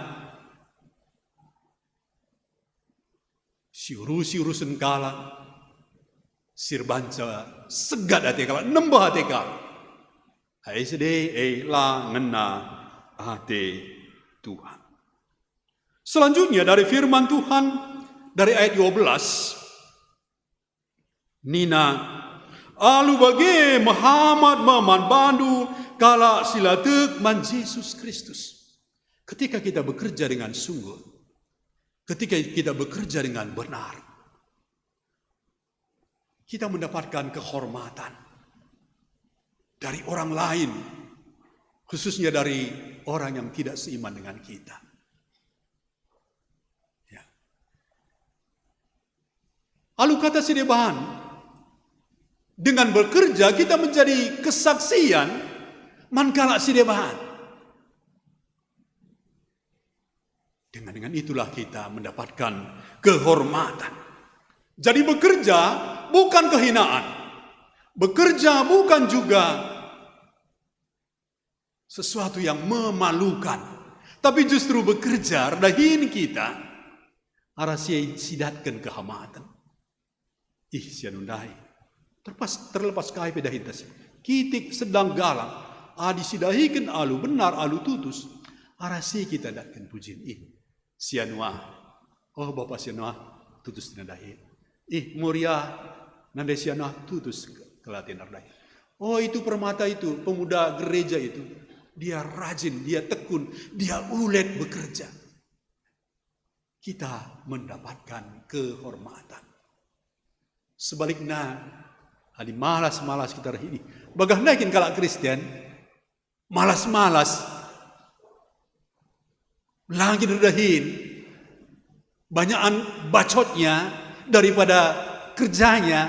siurusi urusen kalak, si erbanca segat ate kalak, nembeh ate kalak. Ai sede, e la ngena ate Tuhan. Selanjutnya dari firman Tuhan, dari ayat dua belas, nina, "Alu bage mehamat me man bandu kalak si la tek man Jesus Kristus." Ketika kita bekerja dengan sungguh, ketika kita bekerja dengan benar, kita mendapatkan kehormatan dari orang lain, khususnya dari orang yang tidak seiman dengan kita. Ya. Alu kata si deban, dengan bekerja kita menjadi kesaksian man kalak si deban. Dengan, dengan itulah kita mendapatkan kehormatan. Jadi bekerja bukan kehinaan. Bekerja bukan juga sesuatu yang memalukan. Tapi justru bekerja erdahin kita, arah si sidatken kehamaten. Ih, si anu ndai. Terpas, terlepas kai pe dahinta si kitik, sedang, galang, adi sidahiken alu benar, alu tutus, arah si kita datken pujin. Ih, si anu ah. Oh, bapa si anu ah, tutus nina dahin. Ih, Muria, nande si anu ah, tutus ke-, kelaten erdahin. Oh, itu permata itu, pemuda gereja itu, dia rajin, dia tekun, dia ulet bekerja. Kita mendapatkan kehormatan. Sebalikna, adi malas-malas kita erdahin. Bagah ndai kin kalak Kristen, malas-malas, la nggit erdahin, banyakan bacotnya daripada kerjanya,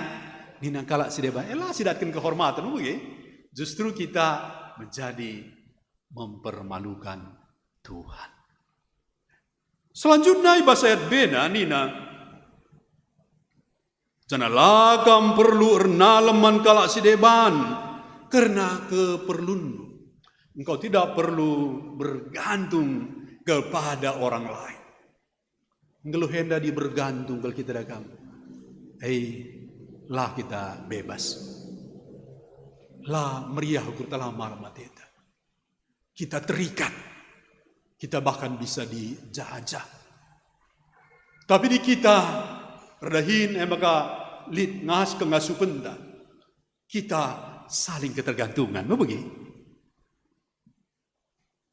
nina kalak si deban, e la sidatken kehormatan, bage. Justru kita menjadi mempermalukan Tuhan. Selanjutnya, i bas ayat B-na nina, "Janah la kam perlu ernalem man kalak si deban kerna keperlunndu. Engkau tidak perlu bergantung kepada orang lain." Nggeluh enda adi bergantung kal kita da kam. Hei, la kita bebas. La meriah ukur ta, la malem ateta. Kita terikat. Kita bahkan bisa dijajah. Tapi adi kita erdahin, e maka lit ngas kengasupenta. Kita saling ketergantungan, me bage?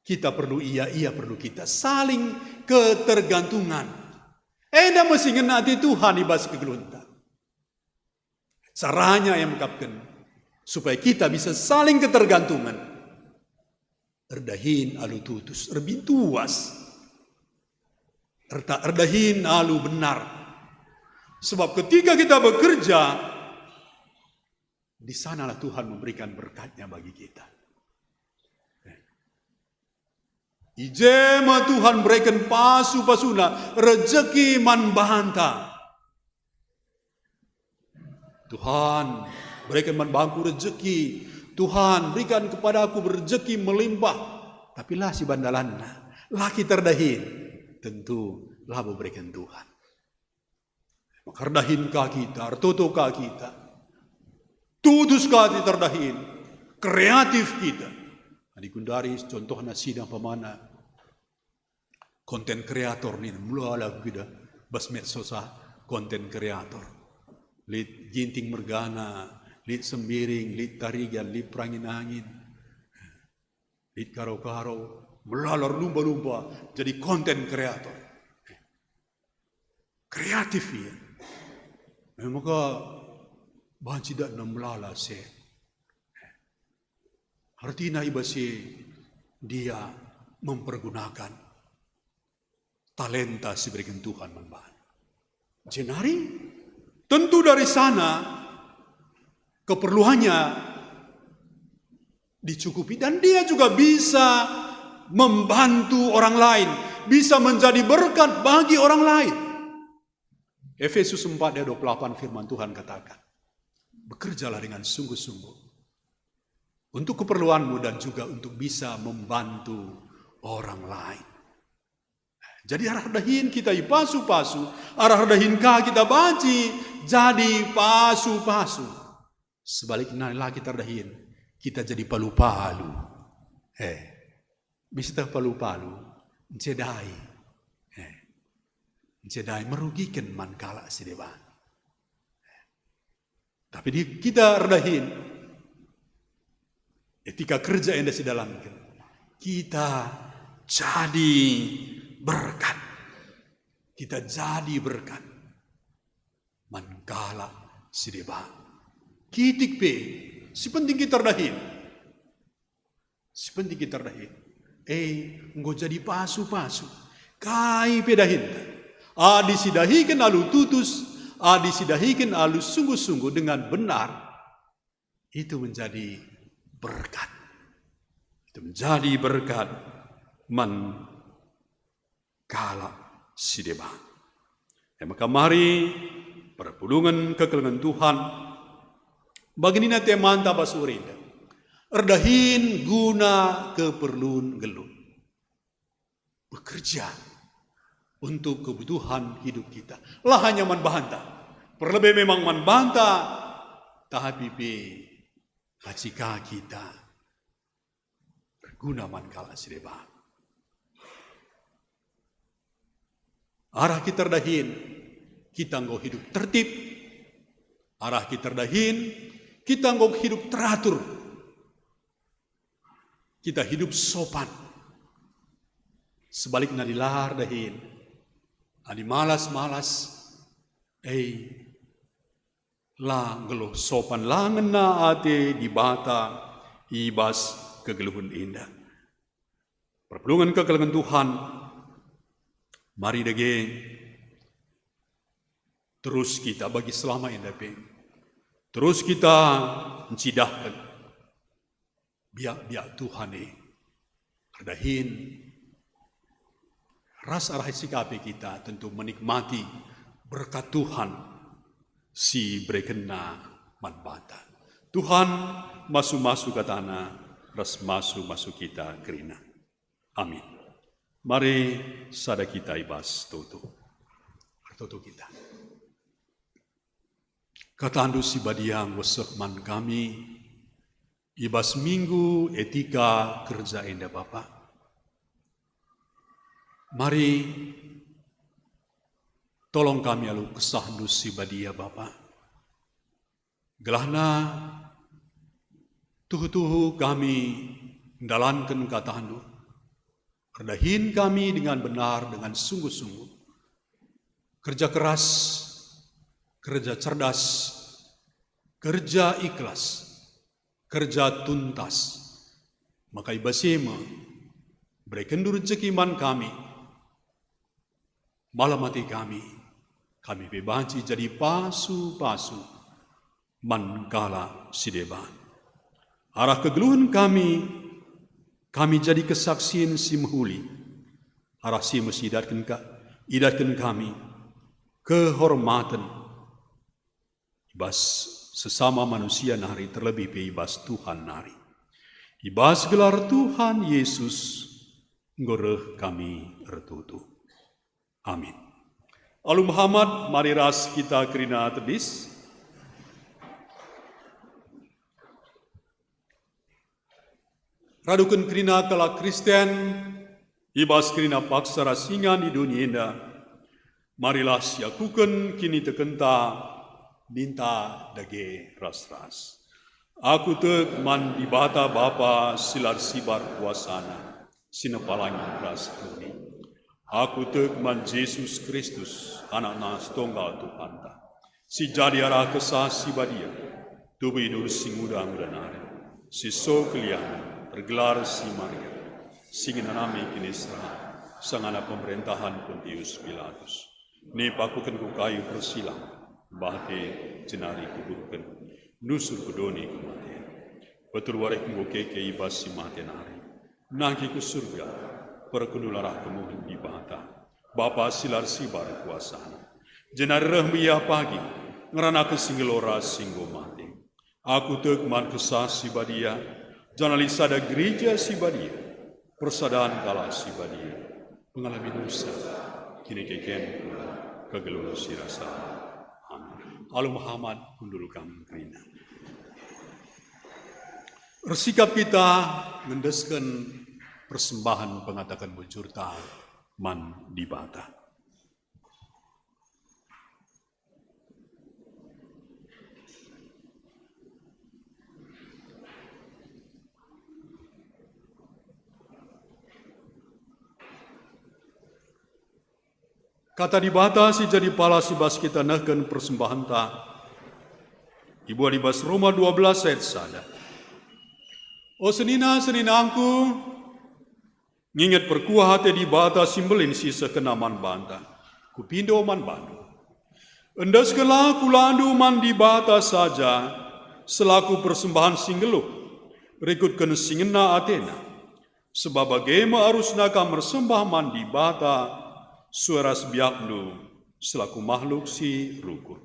Kita perlu ia, ia perlu kita. Saling ketergantungan. Enda me si ngena ate Tuhan i bas kegeluhenta. Caranya ia mekapken supaya kita bisa saling ketergantungan. Erdahin alu tutus, erbintuas. Erta-, erdahin alu benar. Sebab ketika kita bekerja, di sanalah Tuhan memberikan berkat-Nya bagi kita. I je me Tuhan bereken pasu-pasuNa, rejeki man banta. Tuhan, bereken man bangku rejeki, "Tuhan, berikan kepadaku rejeki melimpah," tapi la siban dalanna, la kita erdahin, tentu labo ibereken Tuhan. Maka erdahin ka kita, ertoto ka kita, tutus ka kita erdahin, kreatif kita. Adi gundari contohna sida umpamana konten kreator nih, melala kita bas medsos ah, konten kreator. Lit Ginting mergana, lit Sembiring, lit Tarigan, lit Perangin-angin, lit Karo-karo, melala erlumba-lumba jadi konten kreator. Kreatif ia. E maka banci idatna melala seh. Ertina i bas si dia mempergunakan talenta si ibereken Tuhan man bana. Jenari tentu dari sana keperluannya dicukupi dan dia juga bisa membantu orang lain, bisa menjadi berkat bagi orang lain. Efesus empat ayat dua puluh delapan, firman Tuhan katakan, "Bekerjalah dengan sungguh-sungguh untuk keperluanmu dan juga untuk bisa membantu orang lain." Jadi arah erdahin kita ipasu-pasu, arah erdahin ka kita banci jadi pasu-pasu. Sebalikna la kita erdahin, kita jadi palu-palu. Eh, bisa teh palu-palu, encedai. Eh, encedai merugiken man kalak si deban. Tapi di kita erdahin, etika kerja enda sidalanken, kita jadi berkat. Kita jadi berkat man kalak si deban. Kitik pe, si penting kita erdahin. Si penting kita erdahin. Eh, enggo jadi pasu-pasu. Kai pe dahinta. Adi sidahiken alu tutus, adi sidahiken alu sungguh-sungguh dengan benar, itu menjadi berkat. Itu menjadi berkat man kalak si deban. E maka mari perpulungen kekelengen Tuhan, bagi nina temanta bas wari enda, erdahin guna keperlun nggeluh. Bekerja untuk kebutuhan hidup kita. La hanya man banta, perlebe memang man banta, tapi pe banci ka kita erguna man kalak si deban. Arah kita erdahin, kita enggo hidup tertib. Arah kita erdahin, kita enggo hidup teratur. Kita hidup sopan. Sebalikna adi la erdahin, adi malas-malas, eh, la nggeluh sopan, la ngena ate Dibata i bas kegeluhen enda. Perpulungen kekelengen Tuhan, mari dage terus kita bagi selama enda pe. Terus kita ncidahken biak-biak Tuhan e. Erdahin ras arah si ka pe kita tentu menikmati berkat Tuhan si iberekenNa man banta. Tuhan masu-masu kataNa ras masu-masu kita kerina. Amin. Mari sada kita i bas toto. Ertoto kita. KataNdu si badia enggo seh man kami i bas minggu etika kerja enda, Bapa. Mari tolong kami alu KesahNdu si badia, Bapa. Gelahna tuhu-tuhu kami ndalanken kataNdu. Erdahin kami dengan benar, dengan sungguh-sungguh. Kerja keras, kerja cerdas, kerja ikhlas, kerja tuntas. Maka i bas e me, berekenNdu rejeki man kami. Malam ate kami, kami pe banci jadi pasu-pasu man kalak si deban. Arah kegeluhen kami, kami jadi kesaksin si mehuli. Arah si me si idatken ka, idatken kami kehormaten i bas sesama manusia nari, terlebih pe i bas Tuhan nari. I bas gelar Tuhan Yesus enggo reh kami ertoto. Amin. Alu mehamat, mari ras kita kerina tedis. Raduken kerina kalak Kristen i bas kerina paksa ras ingan i doni enda, marilah siakuken kinitekenta, ninta dage ras-ras. Aku tek man Dibata Bapa si la ersibar kuasaNa, si nepa langit ras doni. Aku tek man Jesus Kristus, AnakNa si Tunggal Tuhanta, si jadi arah Kesah Si Badia, tubuh i duri si nguda-nguda nari, si so keliaNa, ergelar si Maria, si ngenanami kiniseran, sangana pemerentahen Pontius Pilatus. Nipakuken ku kayu persilang, bage jenari kuburken, nusur ku doni kematen. Peteluwareh enggo keke i bas si mate nari, nangkih ku Surga, perkun arah kemuhen Dibata, Bapa si la ersibar kuasaNa. Jenari reh me Ia pagi, ngeranaken si nggeluh ras si enggo mate. Aku tek man Kesah Si Badia, janah lit sada Gereja Si Badia, persadan kalak si badia, pengalamin dosa, kinikekenku, kegeluhen si rasa. Amin. Alu mehamat, kundul kam kerina. Ersikap kita ngendesken persembahen pengataken bujurta man Dibata. Kata Dibata si jadi palas i bas kita nehken persembahenta ibuat i bas Roma dua belas ayat sada. O senina-seninangku, nginget perkuah ate Dibata si mbelin si isehkenNa man banta, kupindo man bandu. Endeskenlah kulandu man Dibata saja selaku persembahen si nggeluh, rikutken si ngena ateNa. Sebab bage me arusna kam ersembah man Dibata sue ras biakndu selaku mahluk si rukur.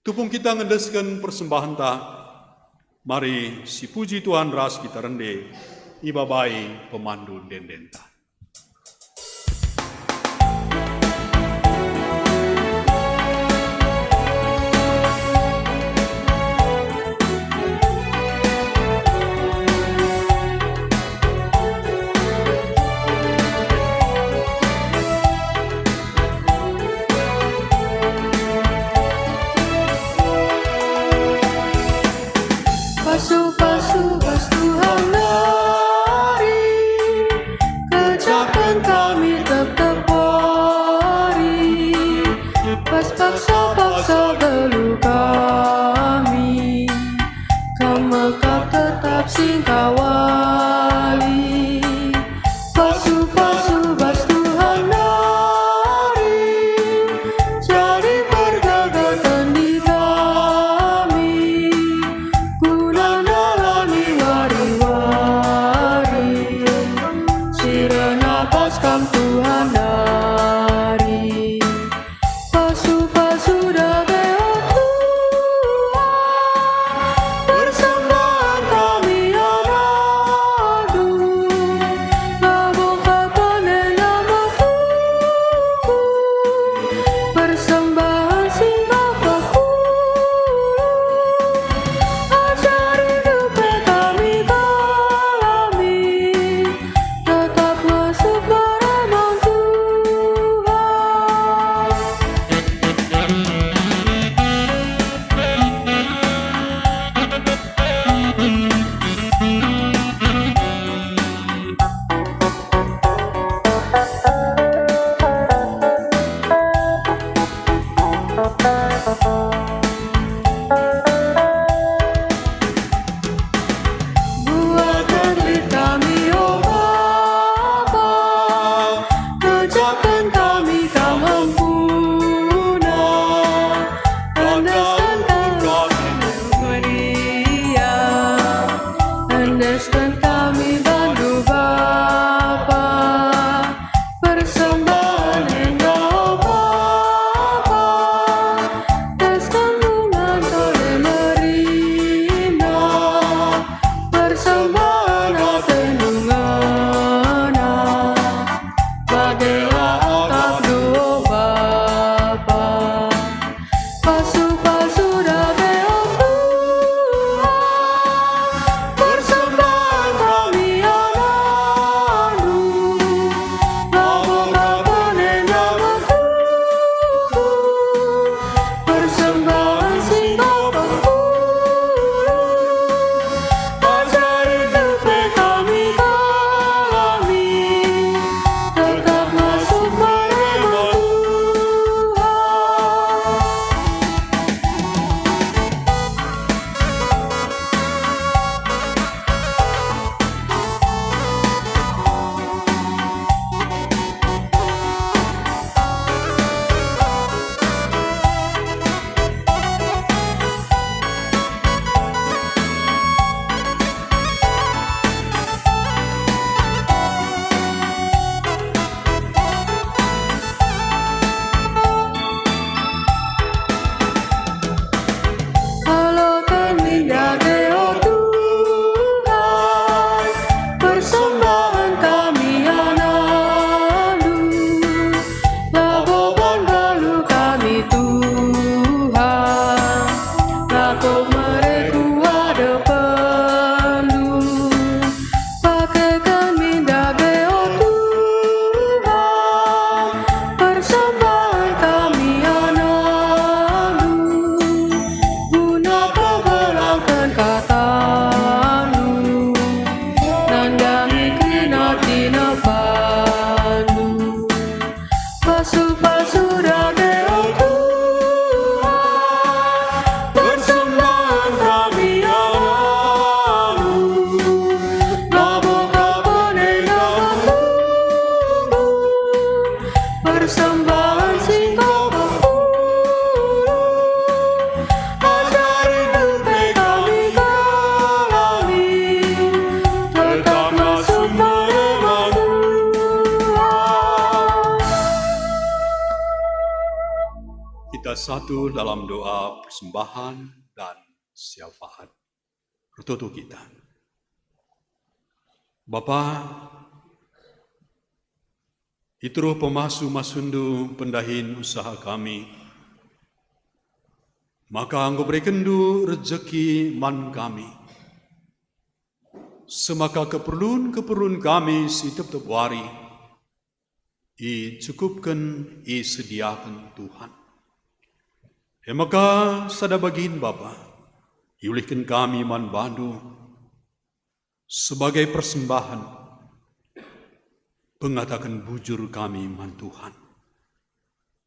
Tupung kita ngendesken persembahenta, mari sipuji Tuhan ras kita rende ibabai pemandu ende-endenta. Pasu-pasu bas Tuhan nari, kejapen kami tep-tep wari, bas paksa-paksa geluh kami, Kam me kap tetap singkawali. Pasu-pasu bas Tuhan nari, jadi pergagahen di kami, guna ndalani wari-wari si reh napas Kam Tuhan nari. Pasu-pasu dage, o Tuhan, persembahen kami anakndu, labo kap enda me tuhu, persembahen si maka kuluh, ajari pe kami kalami. Tetap masuk barang Tuhan. Buatken lit kami, o Bapa, kejapen kami Kam empuna. Endesken kami, Maria, endesken kami bandu Bapa. Persembahen enda, o Bapa, tes kandungan tole Pasu-pasu dage, o Tuhan, persembahan kami anakmu, labo ka pendedanmu, persembahan si engkau perpulung, ajari pe kami jalani, tetaplah sumber Tuhan. Kita satu dalam doa persembahan dan syafaat. Ertoto kita. Bapa, i teruh pemasu-masundu pendahin usaha kami, maka enggo berekenndu rejeki man kami, semaka keperlun-keperlun kami si tep-tep wari icukupken, isediaken Tuhan. E maka sada bagin Bapa, iulihken kami man bandu sebagai persembahan pengataken bujur kami man Tuhan.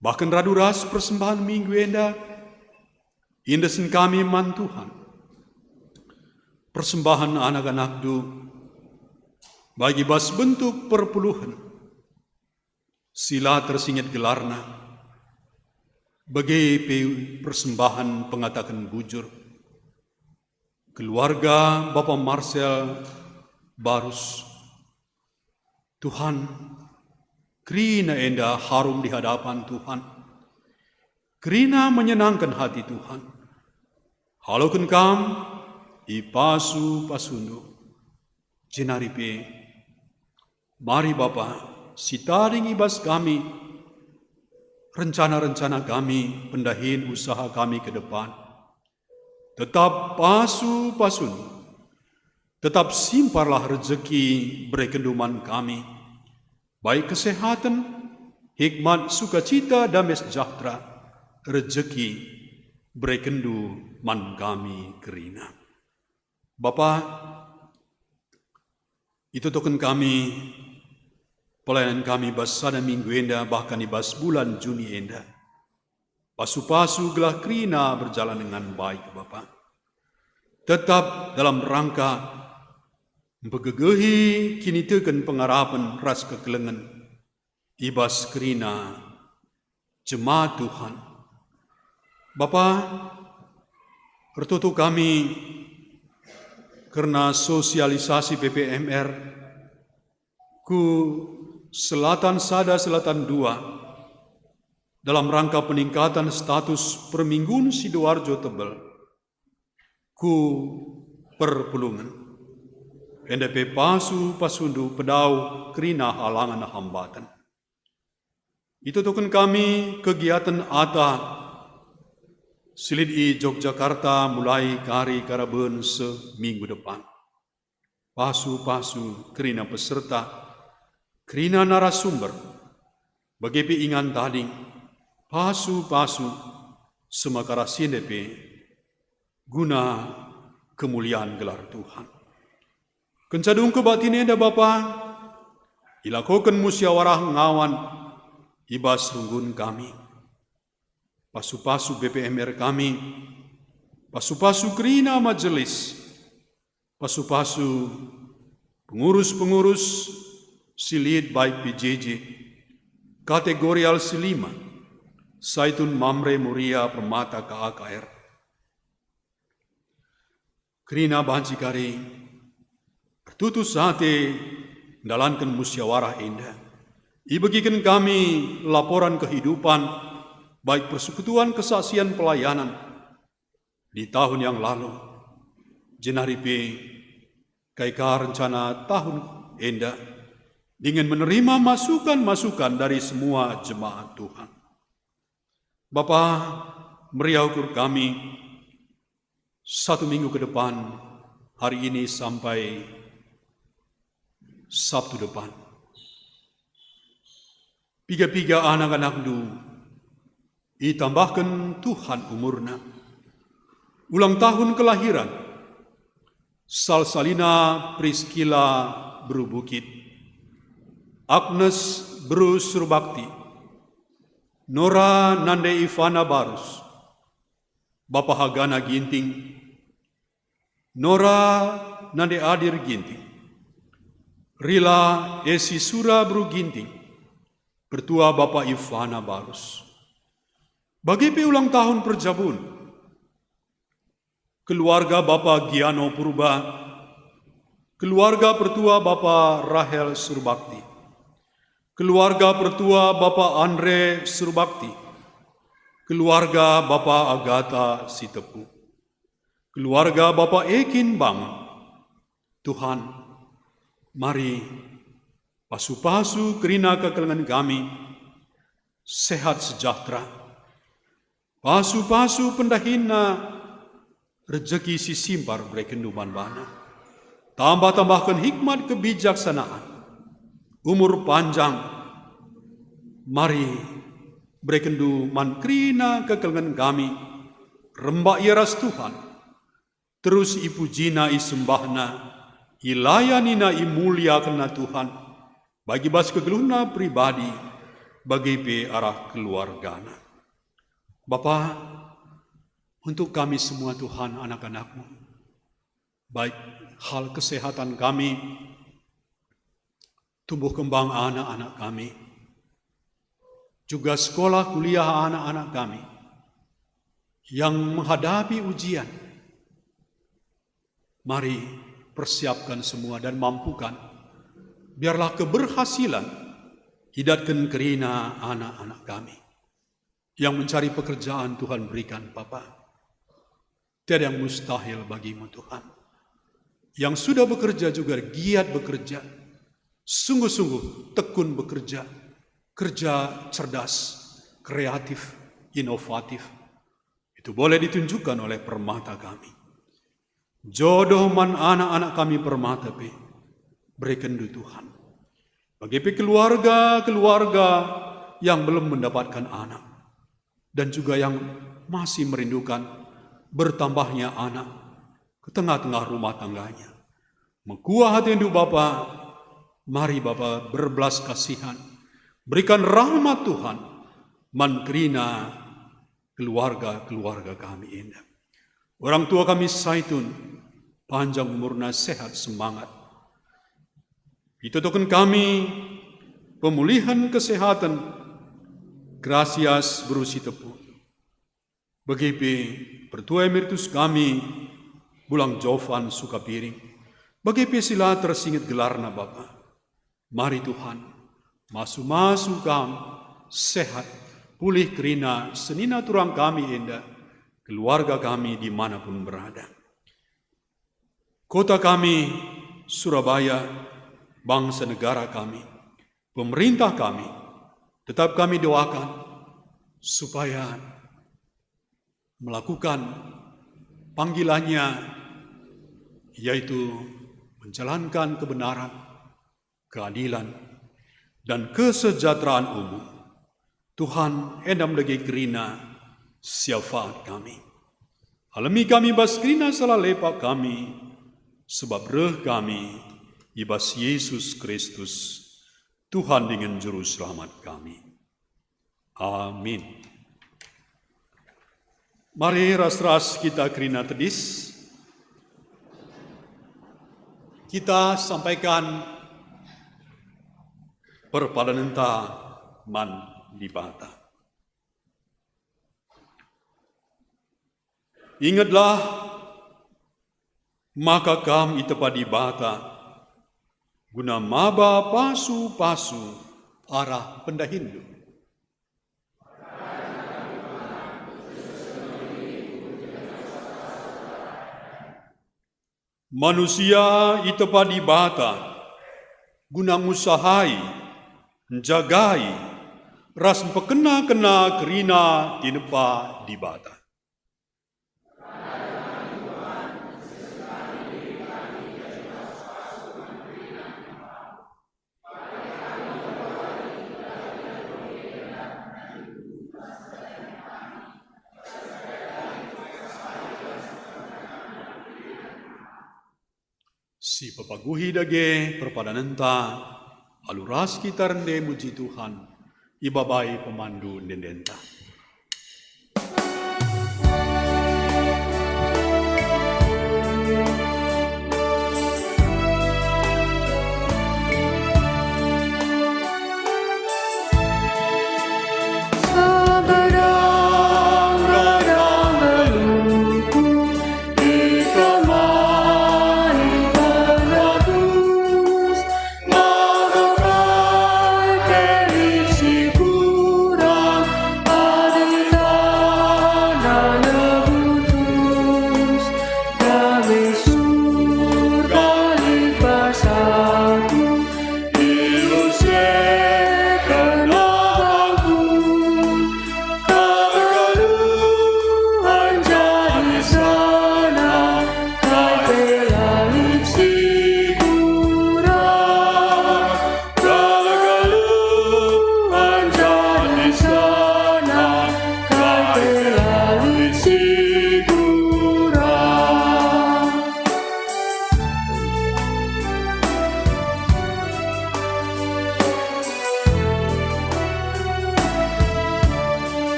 Bahken radu ras persembahan minggu enda, iendesen kami man Tuhan persembahan anak-anakndu, baik i bas bentuk perpuluhen, si la tersinget gelarna, bage pe persembahan pengataken bujur, keluarga Bapa Marcel Barus. Tuhan, kerina enda harum di hadapan Tuhan. Kerina menyenangken hati Tuhan. Haloken Kam ipasu-pasundu. Jenari pe, mari Bapa, sitading i bas kami rencana-rencana kami, pendahin usaha kami ke depan. Tetap pasu-pasun, tetap simparlah rejeki berekenndu man kami, baik kesehaten, hikmat, sukacita, dame sejahtera, rejeki berekenndu man kami kerina. Bapa, itotoken kami pelayanan kami bas sada minggu enda, bahkan i bas bulan Juni enda. Pasu-pasu gelah kerina berjalan dengan baik, Bapa. Tetap dalam rangka mpegegehi kiniteken pengarapen ras kekelengen i bas kerina jemaat Tuhan. Bapa, ertoto kami kerna sosialisasi P P M R ku Selatan sada, Selatan dua, dalam rangka peningkatan status perminggun Sidoarjo Tebel ku perpulungen. Enda pe pasu-pasundu pedau kerina halangen hambatan. Itotoken kami kegiaten ata si lit i Yogyakarta mulai kari karaben seh minggu depan. Pasu-pasu kerina peserta, kerina narasumber, bage pe ingan tading, pasu-pasu, semaka ras si enda pe guna kemulian gelar Tuhan. Kenca dung kebaktin enda, Bapa, ilakoken musyawarah ngawan i bas runggun kami. Pasu-pasu B P M R kami, pasu-pasu kerina majelis, pasu-pasu pengurus-pengurus si lit baik P J J, kategorial si lima, Saitun, Mamre, Moria, Permata, K A K R. Kerina banci kari ertutus ate ndalanken musyawarah enda. Ibegiken kami laporan kehidupan, baik persekutuan kesaksian pelayanan di tahun yang lalu, jenari pe kai ka rencana tahun enda, dingen menerima masukan-masukan dari semua jemaat Tuhan. Bapa, meriah ukur kami satu minggu ke depan, hari ini sampai Sabtu depan. Piga-piga anak-anakndu itambahken Tuhan umurna. Ulang tahun kelahiran, Salsalina Priskila beru Bukit, Agnes beru Surbakti, Nora nande Ivana Barus, Bapa Hagana Ginting, Nora nande Adir Ginting, Rila Esi Sura Beru Ginting, pertua Bapa Ivana Barus. Bage pe ulang tahun perjabun, keluarga Bapa Giano Purba, keluarga pertua Bapa Rahel Surbakti, keluarga pertua Bapa Andre Surbakti, keluarga Bapa Agata Sitepu, keluarga Bapa Ekin Bang. Tuhan, mari pasu-pasu kerina kekelengen kami, sehat sejahtera, pasu-pasu pendahinna, rejeki si simpar berekenndu man bana. Tambah-tambahken hikmat kebijaksanaan, umur panjang. Mari berekenndu man kerina kekelengen kami, rembak ia ras Tuhan, terus ipujina, isembahna, ilayanina, imuliakenna Tuhan, bagi bas kegeluhna pribadi, bage pe arah keluargana. Bapa, untuk kami semua Tuhan, anak-anakmu, baik hal kesehatan kami, tumbuh kembang anak-anak kami, juga sekolah kuliah anak-anak kami yang menghadapi ujian. Mari persiapkan semua dan mampukan, biarlah keberhasilan idatken kerina anak-anak kami. Yang mencari pekerjaan Tuhan berikan, Bapa. Tiada yang mustahil bagimu, Tuhan. Yang sudah bekerja juga giat bekerja, sungguh-sungguh tekun bekerja, kerja cerdas, kreatif, inovatif. Itu boleh ditunjukkan oleh Permata kami. Jodoh man anak-anak kami Permata pe berekenndu, Tuhan. Bage pe keluarga-keluarga yang belum mendapatkan anak dan juga yang masih merindukan bertambahnya anak ke tengah-tengah rumah tangganya. Mekuah atendu, Bapa. Mari, Bapa, berbelas kasihan. Berikan rahmat Tuhan man kerina keluarga-keluarga kami enda. Orang tua kami Saitun, panjang umurna, sehat semangat. Itotoken kami pemulihan kesehatan Grasias Beru Sitepu. Bage pe pertua emeritus kami, Bulang Jovan Sukapiring. Bage pe si la tersinget gelarna, Bapa. Mari Tuhan, masu-masu kam sehat, pulih kerina senina turang kami enda, keluarga kami dimanapun berada. Kota kami, Surabaya, bangsa negara kami, pemerintah kami, tetap kami doakan supaya melakukan panggilannya, yaitu menjalankan kebenaran, keadilan, dan kesejahteraan umum. Tuhan, enda me dage kerina syafaat kami. Alemi kami bas kerina salah lepak kami, sebab reh kami i bas Yesus Kristus, Tuhan dingen Juru Selamat kami. Amin. Mari ras-ras kita kerina tedis. Kita sampaikan perpadanenta man Dibata. Ingetlah maka kam itepa Dibata, guna maba pasu-pasu arah pendahinndu. Manusia itepa Dibata guna ngusahai, njagai, ras mpekena-kena kerina tinepa Dibata. Si pepaguhi dage perpadanenta, alu ras kita rende muji Tuhan, Ibabai pemandu ende-endenta.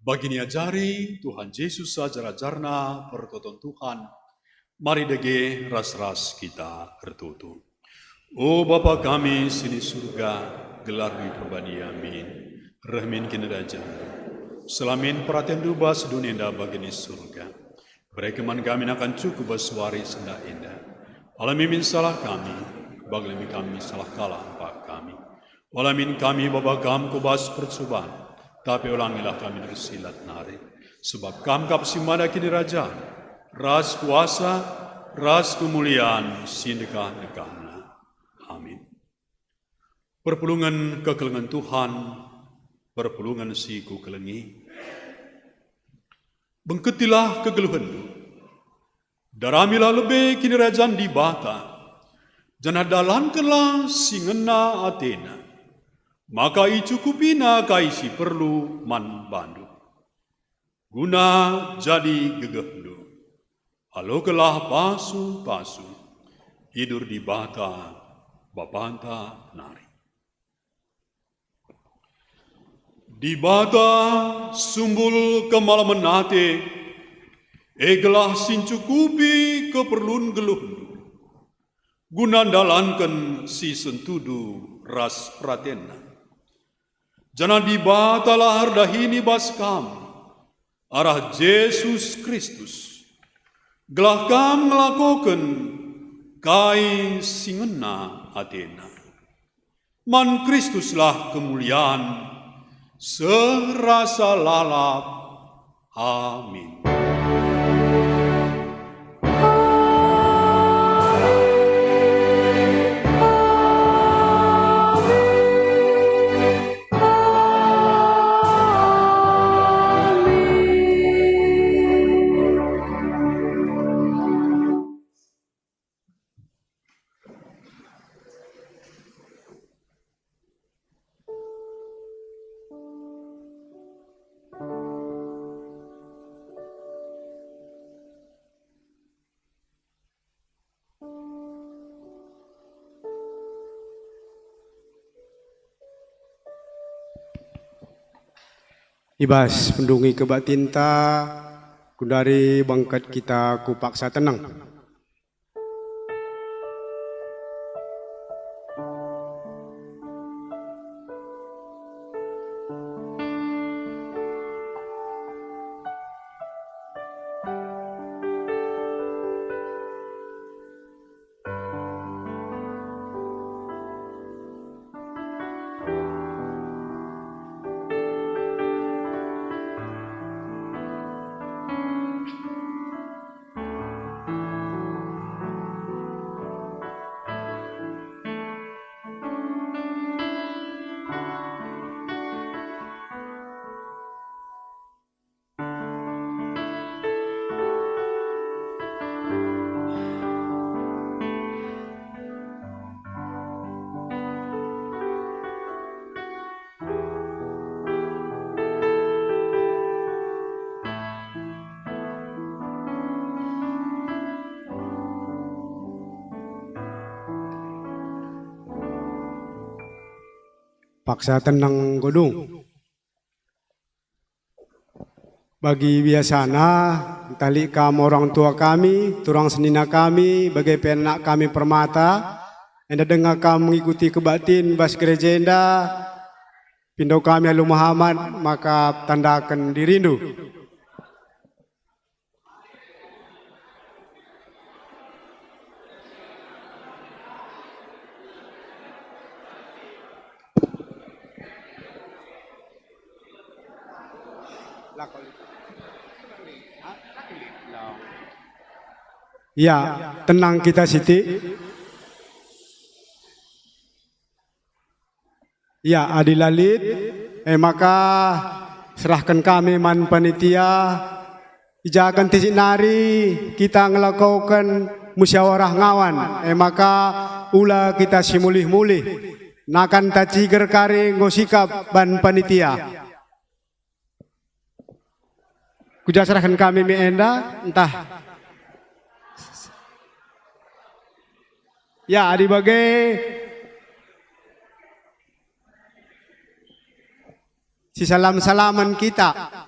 Bagi niajari Tuhan Jesus ajar-ajarNa pertoton Tuhan, mari dage ras-ras kita ertoto. O Bapa kami si ni Surga, gelarNdu iperbadia min, reh min kinirajanNdu. Seh la min peratenNdu bas doni enda bagi ni Surga. Bereken man kami nakan cukup bas wari si enda. Alami min salah kami, bagi la min kami salah kalak empak kami. Ola min kami baba Kam ku bas percuban, tapi olangilah kami dari si jahat nari. Sebab Kam kap si mada kinirajan, ras kuasa, ras kemulian si ndekah-ndekahna. Amin. Perpulungen kekelengen Tuhan, perpulungen si kukelengi. Bengketilah kegeluhenndu. Daramilah lebe Kinirajan Dibata, janah dalankenlah si ngena ateNa, maka icukupiNa kai si perlu man bandu. Guna jadi gegehndu, alokenlah pasu-pasu, idur Dibata Bapanta nari. Dibata sumbul kemalemen ate, e gelah si ncukupi keperlun geluhndu, guna ndalanken si sentudu ras peratenNa. Janah Dibatalah erdahin i bas kam arah Jesus Kristus, gelah kam ngelakoken kai si ngena ateNa. Man Kristuslah kemulian seh rasa lalap. Amin. I bas pendungi kebaktinta, genduari bengket kita ku paksa teneng. Paksa teneng enggo dung. Bagi biasana, ntah lit kam orang tua kami, turang senina kami, bage pe anak kami permata, enda denga kam mengikuti kebaktin bas gereja enda, pindo kami alu mehamat maka tandaken dirindu. Ya, tenang kita sitik. Ya, adi la lit, e maka serahken kami man panitia, i ja kentisik nari kita ngelakoken musyawarah ngawan, e maka ula kita simulih-mulih, nakan taciger kari enggo sikap ban panitia. Kuja serahken kami me enda, ntah. Ya, adi bage, sisalam-salamen kita.